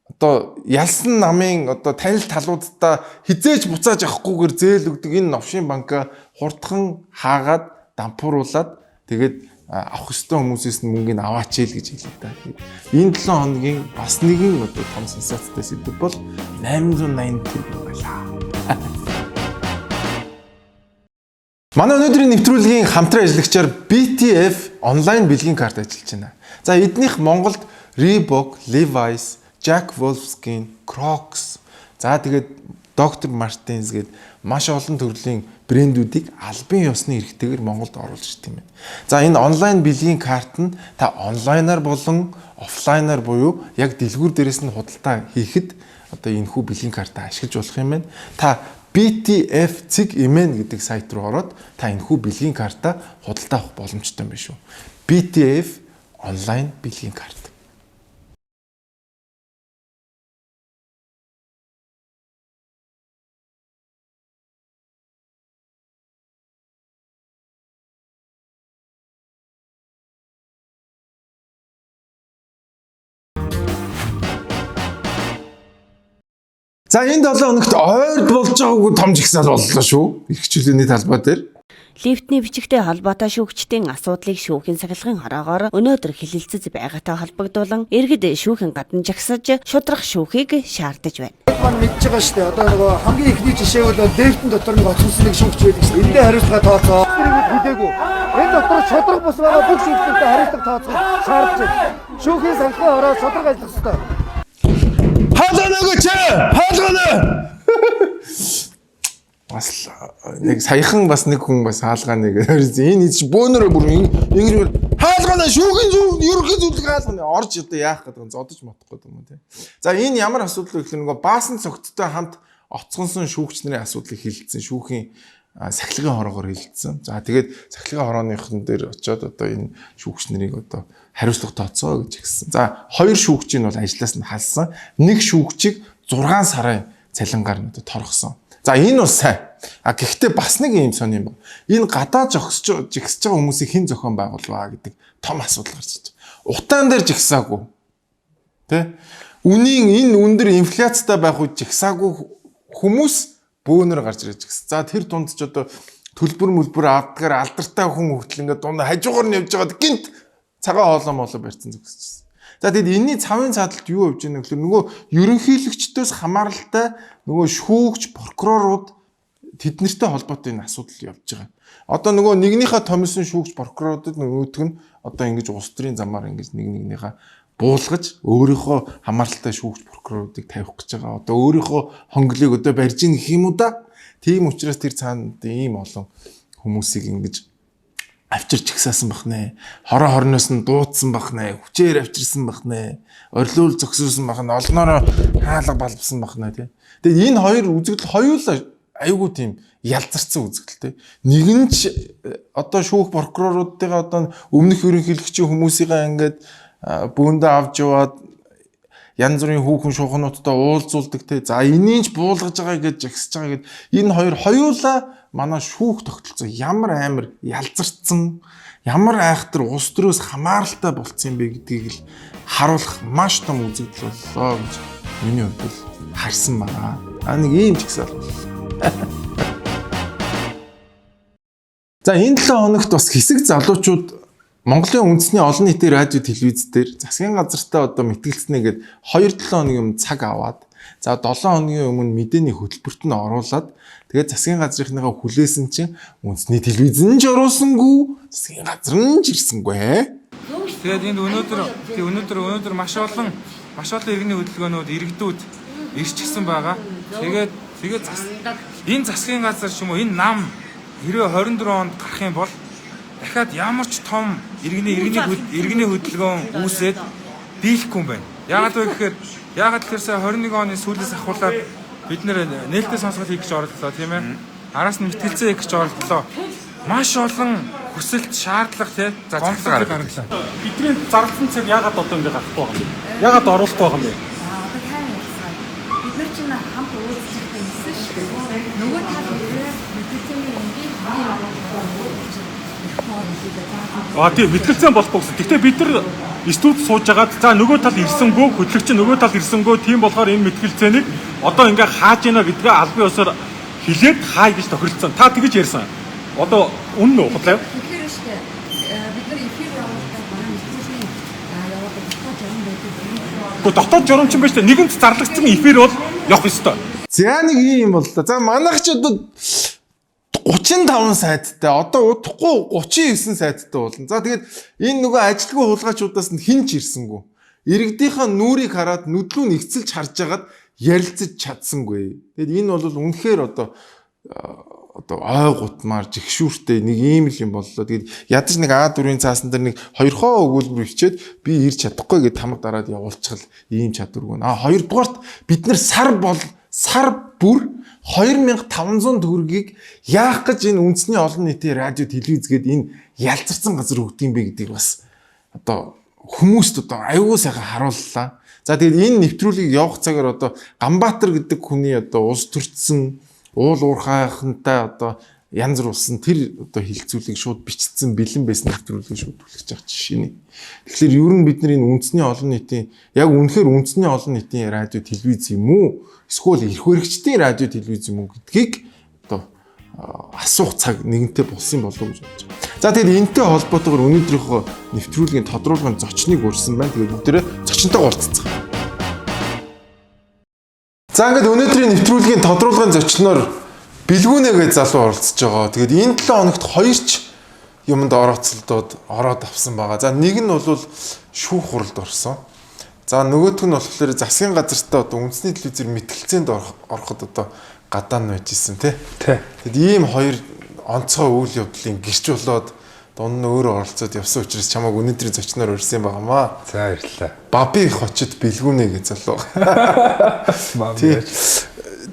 одоо ялсан намын одоо танил талуудаа хизээж буцааж авахгүйгээр зээл өгдөг энэ новшийн банка хурдхан хаагаад, дампууруулад, тэгээд авах ёстой хүмүүсээс нь мөнгөний аваач ил гэж хэлээ та. Энэ 7 хоногийн бас нэгэн одоо том сенсацтай сэдэв бол 880 тэрбум байлаа. Манай өнөөдрийн нэвтрүүлгийн хамтран ажиллагчаар BTF онлайн бэлгийн карт ажиллаж байна. За, эднийх Монголд Reebok, Levi's, Jack Wolfskin, Crocs, за тэгээд Dr. Martens гээд маш олон төрлийн брэндүүдийг албан ёсны эрхтэйгээр Монголд оруулж ирдэг юм байна. За, энэ онлайн бэлгийн карт нь та онлайнаар болон офлайнаар буюу яг дэлгүүр дээрээс нь худалдаа хийхэд одоо энэ хүү бэлгийн картаа ашиглаж болох юм байна. Та BTF цэг MN гэдэг сайт руу ороод та энэхүү бэлгийн карта худалдаа авах боломжтой юм биш үү? BTF онлайн бэлгийн карт. За энэ 7 хоногт ойрд болж байгаагүй том жигсаал боллоо шүү. Эрх чөлөөний талбай дээр. Лифтний бичигтэй холбоотой шүүгчдийн асуудлыг шүүхийн сахилгын хороогоор өнөөдөр хэлэлцэж байгаатай холбогдуулан иргэд шүүхийн гадна жагсаж шударга шүүхийг шаардаж байна. Маань мэдж байгаа шүү дээ. Одоо нөгөө хамгийн эхний жишээ бол дээвтэн дотор нэг оцсон нэг шүүгч байдаг шүү дээ. Эндээ хариуцлага тооцоо. Тэрийг хүлээгүй. Энэ дотор шударга бус байгаа бүх шүүгчдээ хариуцлага тооцох шаардж байна. Шүүхийн сахилгын хороо шударга ажиллах ёстой. Хаалгана өгөөч! Хаалгана! Бас нэг саяхан бас нэг хүн бас хаалгана гэж. Энэ чи бөөнөрөө бүр ингэж хаалгана шүүхийн зүг ерөнхий зүлэг хаалгана орж одоо яах гэдэг юм зодож мотох гэдэг юм тий. За энэ ямар асуудал вэ гэхээр нөгөө баасан цогттой хамт оцгонсон шүүгч нарын асуудлыг хилэлцсэн шүүхийн сахилгын хороогоор хилэлцсэн. За тэгээд сахилгын хорооныхон дээр очиод одоо энэ шүүгч нарыг одоо хариуцлага тооцоо гэж хэлсэн. За хоёр шүүгчийг нь бол ажлаас нь халсан. Нэг шүүгчийг 6 сарын цалингаар нь одоо торгосон. За энэ бол сайн. А гэхдээ бас нэг юм сони юм байна. Энэ гадаа зогсож жигсэж байгаа хүмүүсийг хэн зохион байгуулваа гэдэг том асуудал гарч ирж байна. Утаан дээр жигсаагүй. Тэ? Үнийн энэ өндөр инфляцтай байх үед жигсаагүй хүмүүс бөөнөр гарч ирж гисэн. За тэр дунд ч одоо төлбөр мөлбөр авдгаар алдартай хүн хүртэл ингээд дунд хажуугаар нь явж байгаад гинт цагаан хоолой молоо барьсан зогсчихсон. За тэгэд энэний цавын цаадалд юу явж байгаа нэ гэхээр нөгөө ерөнхийлөгчдөөс хамааралтай нөгөө шүүгч прокурорууд тэднэртэй холбоотой энэ асуудал явж байгаа. Одоо нөгөө нэгнийхээ томилсон шүүгч прокуроруудад нөгөөтг нь одоо ингэж улс төрийн замаар ингэж нэг нэгнийхээ буулгаж өөрийнхөө хамааралтай шүүгч прокуроруудыг тавих гэж байгаа. Одоо өөрийнхөө хонглыг одоо барьж ийн гэх юм уу да. Тийм учраас тэр цаана ийм олон хүмүүсийг ингэж авчирч жагсаасан бах нэ. Хороо хорноос нь дуудсан бах нэ. Хүчээр авчирсан бах нэ. Орилуул зөксөөсөн бах нэ. Олноороо хаалга балбсан бах нэ тий. Тэгээд энэ хоёр үзэгдэл хоёулаа айгүй тийм ялзарсан үзэгдэл тий. Нэг нь ч одоо шүүх прокуроруудыгаа одоо өмнөх ерөнхийлөгчийн хүмүүсийгээ ингээд бөөндөө авч яваад янз бүрийн хүүхэн шуухнуудтай уулзуулдаг те. За энийг ч буулгаж байгаа гэж жагсаж байгаа гэд энэ хоёр хоёулаа манай шүүх тогтолцоо ямар амар ялзарцсан ямар айхтар улс төрөөс хамааралтай болцсон юм бэ гэдгийг л харуулах маш том үзэгдэл боллоо гэж миний хувьд бол харсан байна. А нэг ийм ч гэсэн боллоо. За энэ 7 хоногт бас хэсэг залуучууд Монголын үндэсний олон нийтийн радио телевиз дээр засгийн газартай одоо мэтгэлцнэ гээд 2-7 хоногийн өмнө цаг аваад за 7 хоногийн өмнө мэдээний хөтөлбөрт нь оруулаад тэгээд засгийн газрынхныгаа хүлээсэн чинь үндэсний телевиз нь ч оруулсангүй засгийн газар нь ч ирсэнгүй. Тэгээд энд өнөөдөр тий өнөөдөр өнөөдөр маш олон иргэний хөдөлгөөнүүд иргэдүүд ирчихсэн байгаа. Тэгээд тэгээд энэ засгийн газар ч юм уу энэ нам хэрвээ 24 онд гарах юм бол дахиад ямар ч том иргэний хөдөлгөөн үүсээд дийлэхгүй юм байна. Яагаад вэ гэхээр сая 21 оны сүүлээс ахуулаад бид нэр нээлттэй сонсгол хийх гэж оролдлоо тийм ээ. Араас нь мэтгэлцээ хийх гэж оролдлоо. Маш олон хүсэлт, шаардлага тий. За гомдлого гаргалаа. Бидний зарласан цаг яагаад одоо ингэ гарахгүй байгаа юм бэ? Яагаад оруулахгүй байгаа юм бэ? Одоо тань ярьсан. Бид нар чинь хамт уулзах юмсан шүү дээ. Нөгөө тал ирээд мэтгэлцээний энгийн А тийм мэтгэлцэн болохгүй гэсэн. Гэхдээ бид нар студ сууж агаад за нөгөө тал ирсэнгүү, хөдлөгч нөгөө тал ирсэнгүү, тийм болохоор энэ мэтгэлцээнийг одоо ингээ хааж гинэ гэдгээ албан ёсоор хилээд хай гэж тохиролцсон. Та тэгэж ярьсан. Одоо үнэн үү худлаа юу? Тэгэхээр шүү дээ. Бид нар эфир явуулдаг манай мэтгэлцээний явуулдаг дотоод журам байдаг. Гэхдээ дотоод журам чинь биш үү? Нэгэнт зарлагдсан эфир бол явах ёстой. За нэг ийм боллоо. За манайх ч одоо 35 сайттай одоо удахгүй 39 сайттай болно. За тэгээд энэ нөгөө ажилгүй хулгайчудаас нь хэн ч ирсэнгүй. Иргэдийнхээ нүрийг хараад нүдлүү нь ихцэлж харж хагаад ярилцаж чадсангүй. Тэгээд энэ бол үнэхээр одоо ой гутмаар жигшүүртэй нэг ийм л юм боллоо. Тэгээд ядаж нэг А4-ийн цаасан дээр нэг хоёрхоо өгүүлбэр бичээд би ирж чадахгүй гэж тамга дараад явуулчихал ийм чадваргүй. А хоёрдугаарт бид нар сар Сар бүр 2500 төгрөгийг яах гэж энэ үндэсний олон нийтийн радио телевиз гээд энэ ялзарсан газар өгдөг юм бэ гэдгийг бас одоо хүмүүст одоо аюул сайхан харууллаа. За тэгээд энэ нэвтрүүлгийг явах цагаар одоо Ганбаатар гэдэг хүний одоо улс төрчсөн уул уурхайхантай одоо янз бүр болсон тэр одоо хилцүүлгийг шууд бичсэн бэлэн байсан нэвтрүүлгийг шууд түлхэж байгаа жишээ нэ. Тэгэхээр ер нь бид нар энэ үндэсний олон нийтийн яг үнэхээр үндэсний олон нийтийн радио телевиз юм уу? Эсвэл эрх баригчдын радио телевиз юм уу гэдгийг одоо асуух цаг нэгэнтээ болсон болов уу гэж бодож байна. За тэгээд энэтэй холбоотойгоор өнөөдрийнхөө нэвтрүүлгийн тодруулгын зочныг урьсан байна. Тэгээд бүгдээрээ зочинтойгоо уулзцгаая. За ингээд өнөөдрийн нэвтрүүлгийн тодруулгын зочноор Бэлгүүнэгээ залуу оролцож байгаа. Тэгээд энэ 7 хоногт хоёр ч юмд орооцолдоод ороод авсан байгаа. За нэг нь бол шүүх хуралд орсон. За нөгөөх нь болохоор засгийн газартаа одоо үндэсний телевизээр мэтгэлцээнд ороход одоо гадаа нь байж исэн тий. Тэгэд ийм хоёр онцгой үйл явдлын гэрч болоод дунд нь өөрөө оролцоод явсан учраас чамайг өнөөдрийн зочноор урьсан байгаамаа. За баярлалаа. Баби хочид Бэлгүүнэ гэж залуу. Тий.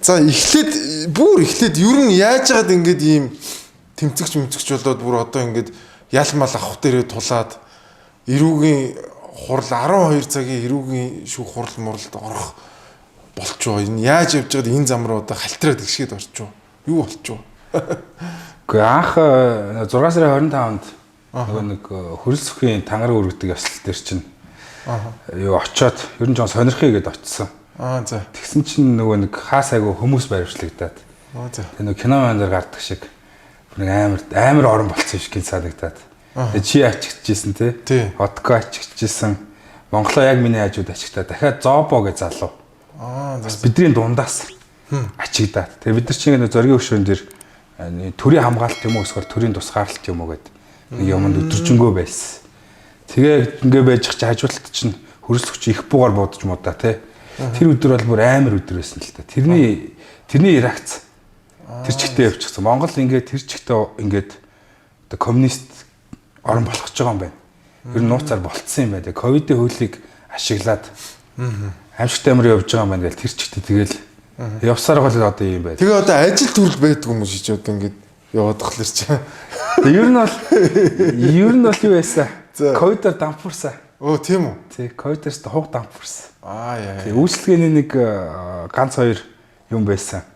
За эхлээд бүр эхлээд ер нь яаж яагаад ингэж ийм тэмцэгч мэмцэгч болоод бүр одоо ингэж ял мал авах дээрээ тулаад эрүүгийн хурал 12 цагийн эрүүгийн шүүх хурал муралд орох болчихоо. Энэ яаж явж байгаад энэ зам руу одоо халтраад гიშгээд орчихоо. Юу болчихоо? Үгүй анх 6 сарын 25-нд нөгөө нэг хөрөл сүхийн тангараг өргөдөг ёслол дээр чинь юу очиод ер нь жоон сонирхъя гэдээ очисон. Аа за. Тэгсэн чинь нөгөө нэг хаа сайгүй хүмүүс баривчлагдаад. Аа за. Тэгээ нөгөө кино маань дээр гардаг шиг нэг амар амар орон болцсон юм шиг гин санагдаад. Тэгээ чи ачигдчихсэн тий. Одко ачигдчихсэн. Монголоо яг миний хажууд ачигтаа дахиад Зобо гэж залуу. Аа за. Бидний дундаас ачигдаад. Тэгээ бид нар чинь нэг зоригийн хөшөөн дээр төрийн хамгаалалт юм уу эсвэл төрийн тусгаарлалт юм уу гэд нэг юмд өдөржингөө байсан. Тэгээ ингээ байж чи хажуулалт чинь хөрөлцөгч их буугаар буудаж муудаа тий. Тэр өдөр бол бүр амар өдөр байсан л та. Тэрний реакц тэр чигтээ явчихсан. Монгол ингээд тэр чигтээ ингээд одоо коммунист орн болох гэж байгаа юм байна. Ер нь нууцаар болцсон юм байна. Тэгээ ковидын хуулийг ашиглаад аимшигтай амар явж байгаа юм байна гэл тэр чигтээ тэгэл явсаар бол одоо юм байна. Тэгээ одоо ажил төрөл байдгүй юм шиг чи одоо ингээд яваад тахлаар чи. Тэгээ ер нь бол юу байсан? Ковидоор дампуурсан. Өө тийм үү? Тий, ковидоос хуг дампуурсан. Аа яа. Тий, үйлчлэгээний нэг ганц хоёр юм байсан.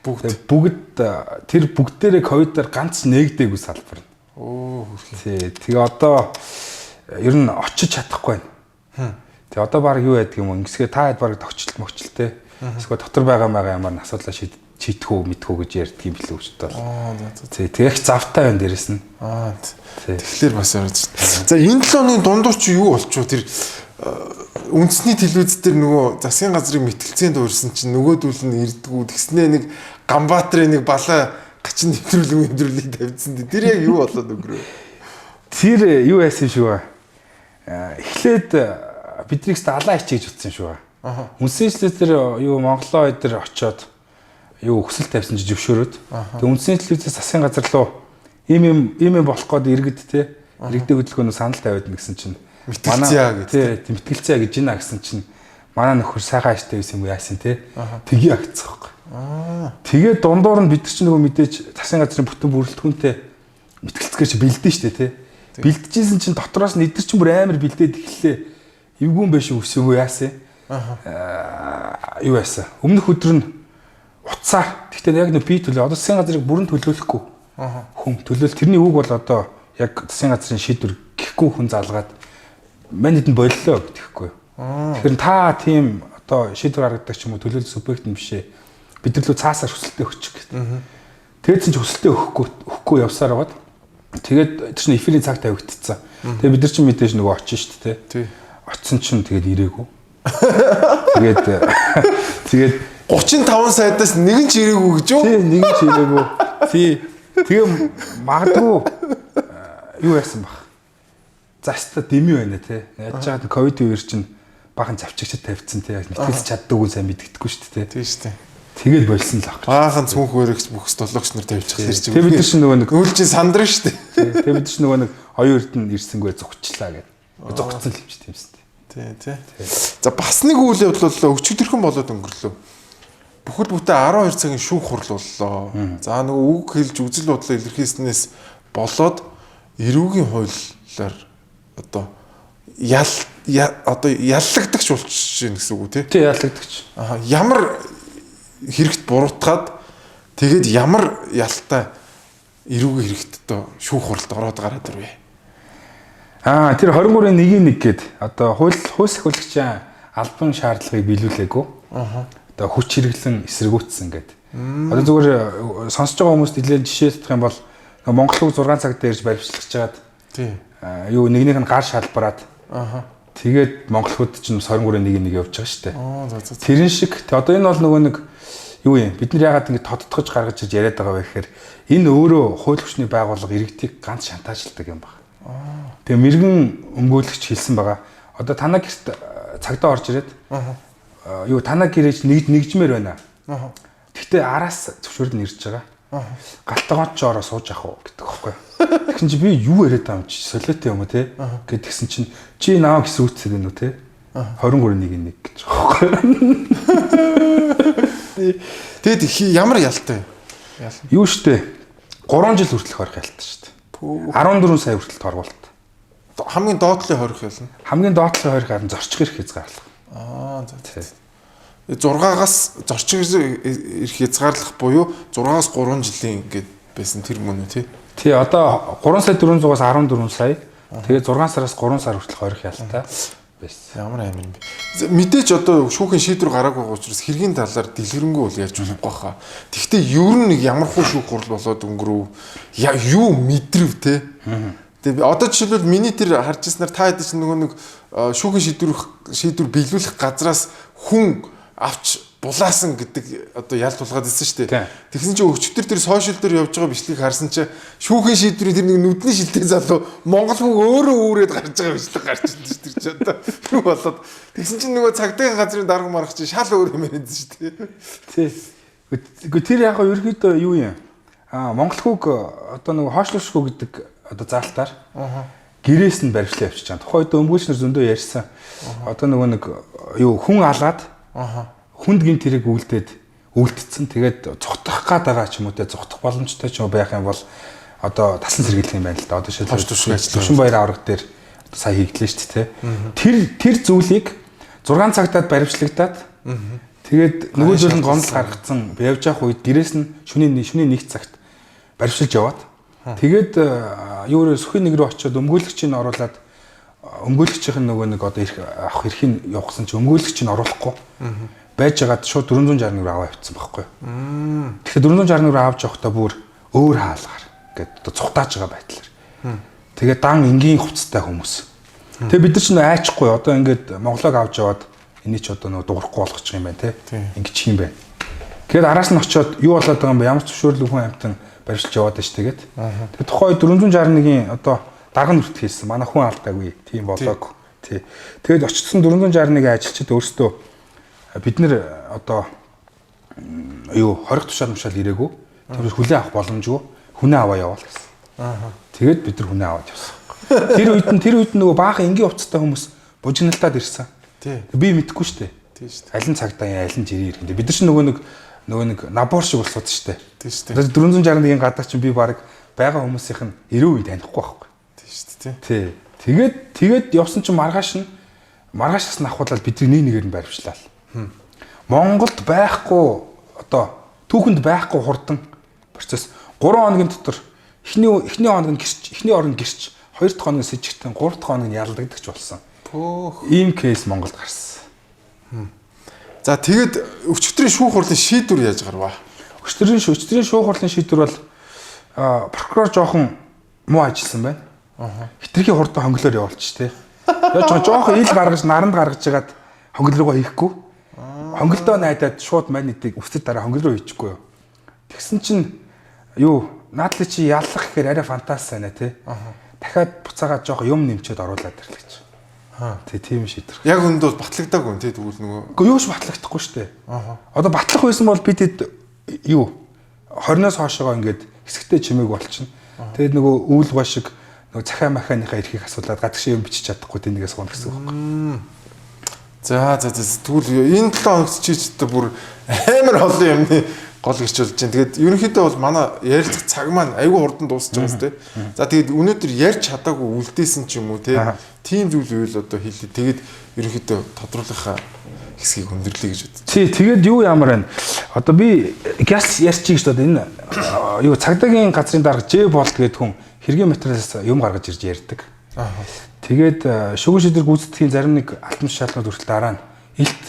Бүгд тэр бүгдээрээ ковидоор ганц нээгдээгүй салбар. Өө хөрхи. Тий, тэгээ одоо ер нь очиж чадахгүй байна. Тэгээ одоо баг юу яадаг юм бэ? Ингэсгээ та хэд баг тогтчлт могчлээ. Эсвэл дотор байгаа ямар асуудлаа шийдэх үү, мэдэх үү гэж ярьдаг юм билүү гэж бодлоо. Аа за. Тий, тэгээ их завтай байна дээрэс нь. Аа. Тэгэхээр бас орж. За энэ 7 хоногийн дундуур чи юу болчихв тэр үндэсний телевиз дээр нөгөө засгийн газрын мэтгэлцээнд урьсан чинь нөгөөдүүл нь ирдгүү тэгснээ нэг Ганбаатарын нэг балаа гачин нэвтрүүлэг тавьдсан. Тэр яг юу болоод өнгөрөв? Тэр юу яасан шүү аа. Эхлээд биднийг алаа ичиж утсан шүү аа. Үндэсний телевиз дээр юу Монголоо эдэр очиод юу хүсэл тавьсан чи зөвшөөрөөд. Тэгээ үндэсний телевизээс засгийн газар руу ийм юм болох гээд иргэд те иргэдийн хөдөлгөөнөө санал тавиад нэгсэн чинь мэтгэлцээ гэж тий мэтгэлцээ гэж гинэ гэсэн чинь манай нөхөр сайхан ааштай байсан юм уу яасан те тгий агцсан байхгүй. Тэгээ дундуур нь бид нар чинь нөгөө мэдээж засгийн газрын бүтэн бүрэлдэхүүнтэй мэтгэлцгээр чи бэлдэн штэ те. Бэлджсэн чинь дотроос нь эдэр чинь бүр амар бэлдээд эхэллээ. Эвгүүн байх шиг өссөн юм уу яасан. Юу яасан. Өмнөх өдөр нь утсаар гэхдээ яг нэг би төлөө одоо засгийн газрыг бүрэн төлөөлөхгүй хүн төлөөл тэрний үг бол одоо яг засгийн газрын шийдвэр гэхгүй хүн залгаад мань хэдэн боллоо гэхгүй. Тэгэхээр та тийм одоо шийдвэр гаргадаг ч юм уу төлөөлөл субъект юм бишээ. Бид нар лөө цаасаар хүсэлтээ өгчих гэдэг. Тэгээд чинь хүсэлтээ өгөхгүй явсаар байгаад тэгээд тэр чинь эфирийн цаг тавигдцсан. Тэгээд бид нар чинь мэдээж нөгөө очиж шүү дээ тий. Очсон чинь тэгээд ирээгүй. Тэгээд 35 сайдаас нэг нь ч ирээгүй гэж юу? Тий, нэг нь ч ирээгүй. Тий. Тэгээ магадгүй юу яасан бах. Заста дэмий байна те. Яаж чаад ковид үеэр чинь бахан завчигчд тавьчихсан те. Мэтгэлж чаддаггүй сайн мэддэхгүй шүү дээ. Тий шүү дээ. Тэгээд болсон л ах. Баахан цүнх өрөгч бүхс долоогч нар тавьчих тэр чинь. Тэгээ бид нар чинь нөгөө нэг үл чинь сандран шүү дээ. Тэгээ бид нар чинь нөгөө нэг оюун эрдэнэ ирсэнгүй зугчлаа гэдэг. Зугцсан л юм чи тиймсэн. Тий, тий. За бас нэг үйл явдал боллоо өчигдөрхөн болоод өнгөрлөө. Бүхэл бүтэн 12 цагийн шүүх хурал боллоо. За нөгөө үг хэлж үзэл бодлоо илэрхийлснээс болоод эрүүгийн хуулиар одоо ял одоо яллагдагч болчихж байна гэсэн үг үү те? Тий, яллагдагч. Аа, ямар хэрэгт буруутгаад тэгээд ямар ялтай эрүүгийн хэрэгт одоо шүүх хуралд ороод гараад ирвэ? Аа, тэр 23-ын 1-ийн 1 гээд одоо хууль сахиулагчийн албан шаардлагыг биелүүлээгүй. Аа. Одоо хүч хэрэглэн эсэргүүцсэн гээд. Одоо зүгээр сонсож байгаа хүмүүст нэлээд жишээ татах юм бол Монгол үг 6 цаг дээр ирж баримтчилж хагаад тий. Юу нэгнийх нь гар шалбараад. Аа. Тэгээд монголчууд чинь 23-ын 1-ийн 1 явж байгаа шүү дээ. Аа, за за. Тэрэн шиг одоо энэ бол нөгөө нэг юу юм бид нар яагаад ингэ тодтогч гаргаж иж яриад байгаа вэ гэхээр энэ өөрөө хууль хүчний байгууллага иргэдийг ганц шантаажладаг юм байна. Тэгээ мэрэгэн өмгөөлөгч хэлсэн байгаа. Одоо танаа гэрт цагдаа орж ирээд юу танаа гэрээч нэгжмээр байна. Гэхдээ араас зөвшөөрөл нь ирж байгаа. Галтгоон ч ороо сууж авах уу гэдэг байхгүй. Тэгсэн чи би юу яриад байгаа юм чи солиотой юм уу те гэд тэгсэн чинь чи намайг эсрүүцээд байна уу те 23-1-1 гэж байгаа байхгүй. Тэгэд ямар ялтай? Юу штэ 3 жил хүртэл хорих ялтай штэ. 14 сая хүртэл торгуулт. Хамгийн доотлын хорих ялна. Хамгийн доотлын хорих харин зорчих эрх хязгаарлах. Аа за. 6-аас зорчих эрх хязгаарлах буюу 6-аас 3 жилийн ингээд байсан тэр мөн үү тий? Тий, одоо 3 сая 400-аас 14 сая. Тэгээд 6 сараас 3 сар хүртэл хорих ялтай байсан. Ямар амир юм бэ? Мэдээч одоо шүүхийн шийдвэр гараагүй байгаа учраас хэргийн талаар дэлгэрэнгүй бол ярьж болохгүй хаа. Тэгвэл ер нь нэг ямар хуу шүүх хурал болоод өнгөрөв? Юу мэдрэв те? Тэгээ одоо жишээлбэл миний тэр харж ирснээр та хэд чинь нөгөө нэг шүүхийн шийдвэр биелүүлэх газраас хүн авч булаасан гэдэг одоо ял тулгаад ирсэн шүү дээ. Тэгсэн чинь өчтөр тэр сошиал дээр явж байгаа бичлэгийг харсан чинь шүүхийн шийдвэрийн тэр нэг нүдний шилтэй залуу Монгол хүн өөрөө үүрээд гарч байгаа бичлэг гарч ирсэн шүү дээ. Тэр чинь одоо юу болоод тэгсэн чинь нөгөө цагдаагийн газрын дарга маргах чинь шал өөр юм яриад шүү дээ. Тий. Гэхдээ тэр яг ерөөдөө юу юм? Аа Монгол хүүг одоо нөгөө хоошлуулшгүй гэдэг одоо заалтаар гэрээс нь баримтлаа явчихж байгаа. Тухайн үед өмгөөлч нар зөндөө ярьсан. Одоо нөгөө нэг юу хүн алаад хүнд гинт хэрэг үлдээд үлдсэн. Тэгээд цухтах гад байгаа ч юм уу те цухтах боломжтой ч юм уу байх юм бол одоо тасан сэргийлэх юм байна л да. Одоо жишээлбэл Төвшин баяр авраг дээр сая хийгдлээ шүү дээ те. Тэр зүйлийг 6 цагтаад баримтлагдаад тэгээд нөгөө зүйл нь гомдол гаргацсан явж явах үед гэрээс нь шөнийн 1 цагт баримтчилж яваад тэгээд юу сүхийн нэг рүү очиод өмгөөлөгчийг оруулаад өмгөөлөгчийн нөгөө нэг одоо эрх авах эрхийг явуулсан чи өмгөөлөгчийг оруулахгүй байж байгаад шууд 461 рүү аваа явцсан байхгүй. Тэгэхээр 461 рүү авч явахдаа бүр өөр хаалгаар ингээд одоо цухтааж байгаа байдлаар. Тэгээд дан энгийн хувцастай хүмүүс. Тэгээ бид нар ч нөө айчихгүй одоо ингээд Монголог авч яваад эний ч одоо нөгөө дуурахгүй болгочих юм байна те. Ингэчих юм байна. Тэгээд араас нь очиод юу болоод байгаа юм бэ? Ямар ч зөвшөөрлөг хүн амьтан барьж яваад ш тэгээд. Тэгээд тухайн үед 461-ийн одоо дарга нь хүртэл хийсэн. Манай хүн алдаагүй. Тийм болоог. Тий. Тэгээд очсон 461-ийн ажилчид өөрсдөө бид нэр одоо юу хорих тушаал мушаал ирээгүй. Тэрс хүлээн авах боломжгүй. Хүнээ аваа яваал гэсэн. Тэгээд бид нар хүнээ аваад явсан. Тэр үед нь нөгөө баахан энгийн хувцастай хүмүүс бужигналтаад ирсэн. Би мэдэхгүй шүү дээ. Тийм шүү дээ. Аль нь цагдаа юм, аль нь жирийн иргэн. Бид нар чинь нөгөө нэг набор шиг болсод шүү дээ. Тийм шүү дээ. 461-ийн гадаа чинь би баг байгаа хүмүүсийнх нь 90% танихгүй байхгүй. Тийм шүү дээ. Тий. Тэгээд явсан чинь маргааш нь авахулаад бидний нэг нэгээр нь баримтлаа. Монголд байхгүй одоо түүхэнд байхгүй хурдан процесс 3 хоногийн дотор эхний хоног нь гэрч, эхний орон гэрч, 2 дахь хоног нь сэжигтэн, 3 дахь хоног нь ялдагдагч болсон. Пөөх. Ийм кейс Монголд гарсан. За тэгээд өчигдрийн шүүх хурлын шийдвэр яаж гарваа? Өчигдрийн шүүх хурлын шийдвэр бол прокурор жоохон муу ажилласан байна. Хитрхи хурдан хонглоор явуулчих тий. Яаж жоохон ил гаргаж наранд гаргаж жагаад хонгол руугаа хийхгүй. Хонголдоо найдаад шууд мань нэдийг өвсөд дараа хонгол руу хийчихгүй юу. Тэгсэн чинь юу наадлаа чи яллах гэхээр арай фантаст байна тий. Дахиад буцаагаад жоохон юм нэмчээд оруулаад ирлээ гэж. Тий, тийм шийдвэр. Яг үндэ бол батлагдаагүй юм тий тэгвэл нөгөө. Үгүй юу ч батлагдахгүй шүү дээ. Одоо батлах байсан бол бид хэд юу 20-оос хоошоогоо ингээд хэсэгтээ чимээг болчихно. Тэгээд нөгөө үүлгоо шиг нөгөө захиа махааныхаа эрхийг асуулаад гадагшаа юм бичиж чадахгүй тэнийгээс сууна гэсэн үг байхгүй. За за за тэгвэл энэ 7 хоногт чи ч одоо бүр амар олон юмны гол гэрч болж байна. Тэгээд ерөнхийдөө бол манай ярилцах цаг маань айгүй хурдан дуусч байгаа юм тий. За тэгээд өнөөдөр ярьж чадаагүй үлдээсэн ч юм уу тий. Тийм зүйл үйл одоо хэллээ. Тэгээд ерөнхийдөө тодруулахаа хэсгийг өндөрлөе гэж бодсон. Тий, тэгээд юу ямар байна? Одоо би гяс ярьчих гэж одоо энэ юу цагдаагийн газрын дарга Ж болт гэдэг хүн хэргийн материалаас юм гаргаж ирж ярьдаг. Тэгээд шүүгэн шийдвэр гүйцэтгэхийн зарим нэг алтан тушаалнууд хүртэл дараа нь илт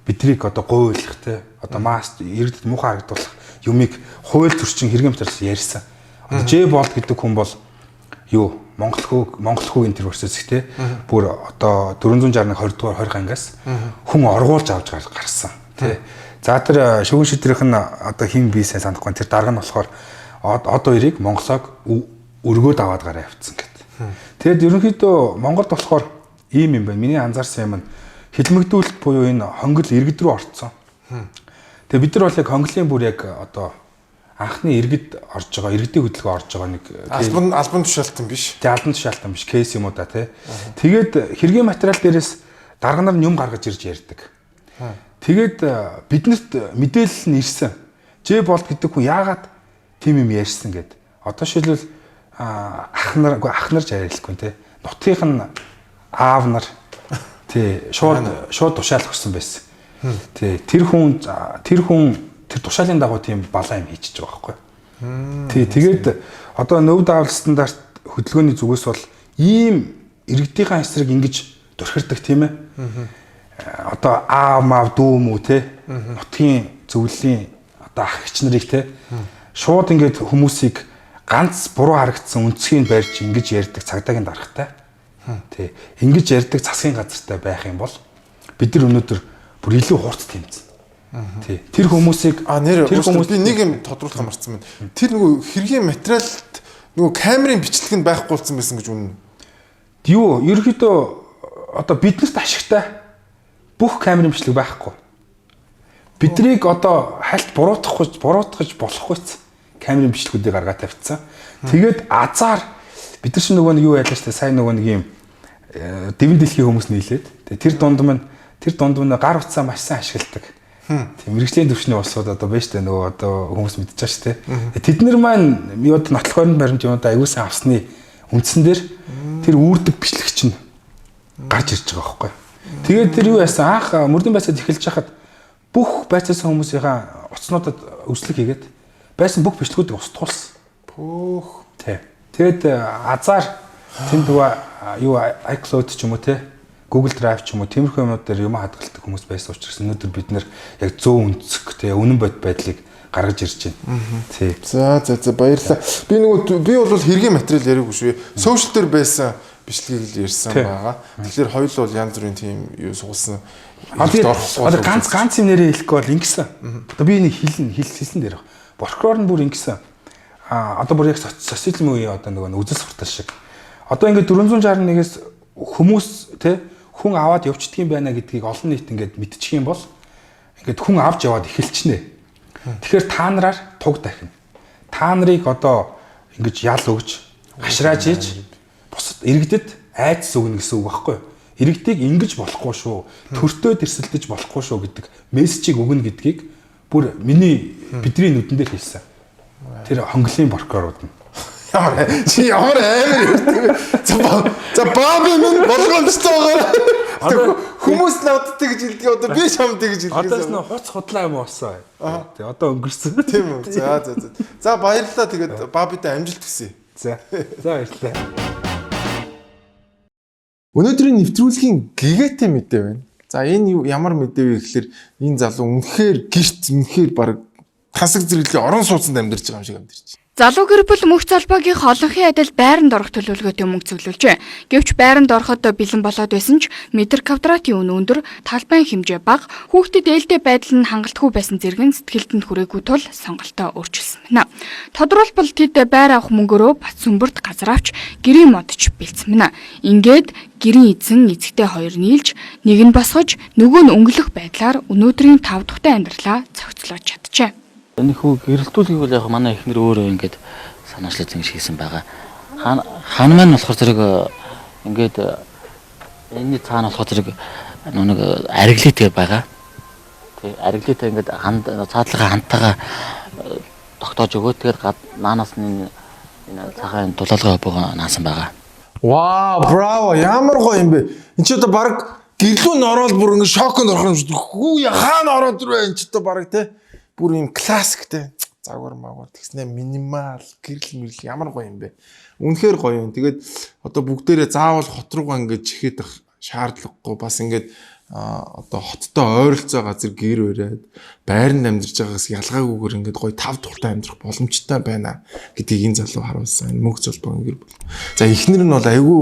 бидрийг одоо гуйлах те одоо маст иргэдэд муухай харагдуулах юмыг хууль зөрчин хэргийн материалаас ярьсан. Одоо Ж болт гэдэг хүн бол юу Монгол хүүгийн тэр процесс те бүр одоо 461 20 дугаар 20 ангиас хүн оргуулж авч гарсан те. За тэр шүүгэн шийдвэрийнх нь одоо хин би сайн санахгүй тэр дарга нь болохоор од хоёрыг Монголог өргөөд аваад гараа явцсан гэдэг. Тэгэд ерөнхийдөө Монголд болохоор ийм юм байна. Миний анзаарсан юм нь хилмигдүүлэлт буюу энэ хонгил иргэд рүү орцсон. Тэгээ бид нар бол яг хонглын бүр яг одоо анхны иргэд орж байгаа, иргэдийн хөдөлгөөн орж байгаа нэг албан тушаалтан биш. Тэг албан тушаалтан биш, кейс юм уу да тий. Тэгээд хэргийн материал дээрээс дарга нар нь юм гаргаж ирж ярьдаг. Тэгээд биднэрт мэдээлэл нь ирсэн. Ж болт гэдэг хүн яагаад тийм юм ярьсан гэд. Одоо шилбэл ах нар үгүй ах нар ч яриалгүй те. Нутгийнх нь аав нар тий шууд тушаал өгсөн байсан. Тий тэр хүн тэр тушаалын дагуу тийм балаа юм хийчихэж байгаа байхгүй. Тий тэгээд одоо нөв даавал стандарт хөдөлгөөний зүгээс бол ийм иргэдийнхээ эсрэг ингэж дөрхирдэг тийм ээ. Одоо аав маав дүү мүү те нутгийн зөвлөлийн одоо ах эгч нарыг те шууд ингээд хүмүүсийг ганц буруу харагдсан өнцгийг барьж ингэж ярьдаг цагдаагийн даргатай. Тий. Ингэж ярьдаг засгийн газартай байх юм бол бид нар өнөөдөр бүр илүү хурц тэмцэн. Тий. Тэр хүмүүсийг нэр тэр хүмүүс би нэг юм тодруулах амарсан байна. Тэр нөгөө хэргийн материалд нөгөө камерын бичлэг нь байхгүй болсон байсан гэж үнэн. Юу, ерөнхийдөө одоо биднэрт ашигтай бүх камерын бичлэг байхгүй. Биднийг одоо хальт буруутгах болохгүйц камерын бичлэгүүдийг гаргаад тавьчихсан. Тэгээд азар бид нар чинь нөгөө нэг юу ялаа штэ сайн нөгөө нэг юм дэвэн дэлхийн хүмүүс нийлээд тэр дунд мань гар утсаа маш сайн ашигладаг. Тийм мэрэгжлийн төвшний улсууд одоо байна штэ нөгөө одоо хүмүүс мэдчихэж байгаа штэ. Тэд нар маань юуд нотлох баримт баримт юмудаа аягүй сайн авсны үндсэн дээр тэр үүрдэг бичлэг чинь гарч ирж байгаа байхгүй. Тэгээд тэр юу яасан анх мөрдөн байцаад эхэлж хахад бүх байцаасан хүмүүсийнхаа утаснуудад өрсөлдөг хийгээд байсан бүх бичлэгүүдийг устгуулсан. Пөөх. Тий. Тэгэд азар тэнд юу iCloud ч юм уу те Google Drive ч юм уу тиймэрхүү юмнууд дээр юм хадгалдаг хүмүүс байсан учраас өнөөдөр бид нэр яг зөв өнцөг те үнэн бод байдлыг гаргаж ирж байна. Тий. За за за баярлалаа. Би нөгөө би бол хэргийн материал яриаггүй шүү. Сошиал дээр байсан бичлэгийг л ярьсан байгаа. Тэгэхээр хоёул бол янз бүрийн тийм юу суулсан. Одоо ганц юм нэрээ хэлэхгүй бол ингэсэн. Одоо би энийг хэлсэн дээр. Прокурор нь бүр ингэсэн. Одоо бүр яг социализм үеийн одоо нөгөө үзэл суртал шиг. Одоо ингээд 461-ээс хүмүүс те хүн аваад явчихдаг юм байна гэдгийг олон нийт ингээд мэдчих юм бол ингээд хүн авч яваад эхэлчихнэ. Тэгэхээр та нараар туг дахина. Та нарыг одоо ингэж ял өгж, хашрааж иж бусад иргэдэд айдас өгнө гэсэн үг байхгүй юу? Иргэдийг ингэж болохгүй шүү. Төртөө дэрсэлдэж болохгүй шүү гэдэг мессежийг өгнө гэдгийг бүр миний бидний нүдэн дээр хэлсэн. Тэр хонглын прокурорууд нь. Ямар чи ямар амар ярьдаг вэ? За баби минь болгоомжтой байгаа. Хүмүүс надад тэгж хэлдэг одоо би чамд тэгж хэлдэг. Одоо ч нөө хуц худлаа юм болсон. Тий одоо өнгөрсөн. Тийм үү. За за за. За баярлалаа тэгээд бабидаа амжилт хүсье. За. За баярлалаа. Өнөөдрийн нэвтрүүлгийн гэгээтэй мэдээ байна. За энэ ямар мэдээ вэ гэхэлэр энэ залуу үнэхээр гэрт үнэхээр баг тансаг зэрэглэлийн орон сууцнд амьдарч байгаа юм шиг амьдарч. Залуу гэр бүл мөнх залбаагийн холонхын адил байранд орох төлөвлөгөөтэй мөнгө цуглуулжээ. Гэвч байранд ороход бэлэн болоод байсан ч метр квадратын үн өндөр, талбайн хэмжээ бага, хүүхдэд ээлтэй байдал нь хангалтгүй байсан зэрэг нь сэтгэлд нь хүрээгүй тул сонголтоо өөрчилсөн байна. Тодорхойлбол тэд байр авах мөнгөөрөө Бат сүмбэрт газар авч гэрийн модч бэлдсэн байна. Ингээд гэрийн эзэн эцэгтэй хоёр нийлж нэг нь босгож нөгөө нь өнгөлөх байдлаар өнөөдрийн тав тухтай амьдралаа зохицлоож чаджээ. Энэ хүү гэрэлтүүлгийг бол яг манай эхнэр өөрөө ингээд санаачлал ингэж хийсэн байгаа. Хан маань болохоор зэрэг ингээд энэний цаана болохоор зэрэг Нэг ариглитэй байгаа. Тэг ариглитэй ингээд ханд цаатлага хантайгаа тогтоож өгөөд тэгээд наанаас нь энэ цагаан тулаалгай хоббогоо наасан байгаа. Вау, браво. Ямар гоё юм бэ? Энд чи одоо баг гэрлүү н ороод бүр ингэ шоконд орох юм шиг. Хүү хаана ороод ирвэ энэ чи одоо баг те. Бүр юм классик те. Загвар магвар тэгснэ минимал гэрэл мэрэл ямар гоё юм бэ. Үнэхээр гоё юм. Тэгээд одоо бүгдээрээ заавал хот руугаа ингэ чихээд ах шаардлагагүй бас ингээд одоо хоттой ойролцоо газар гэр бариад байранд амьдарч байгаагаас ялгаагүйгээр ингээд гоё тав тухтай амьдрах боломжтой байна гэдгийг энэ залуу харуулсан. Энэ мөнгө золбоогийн гэр бүл. За эхнэр нь бол айгүй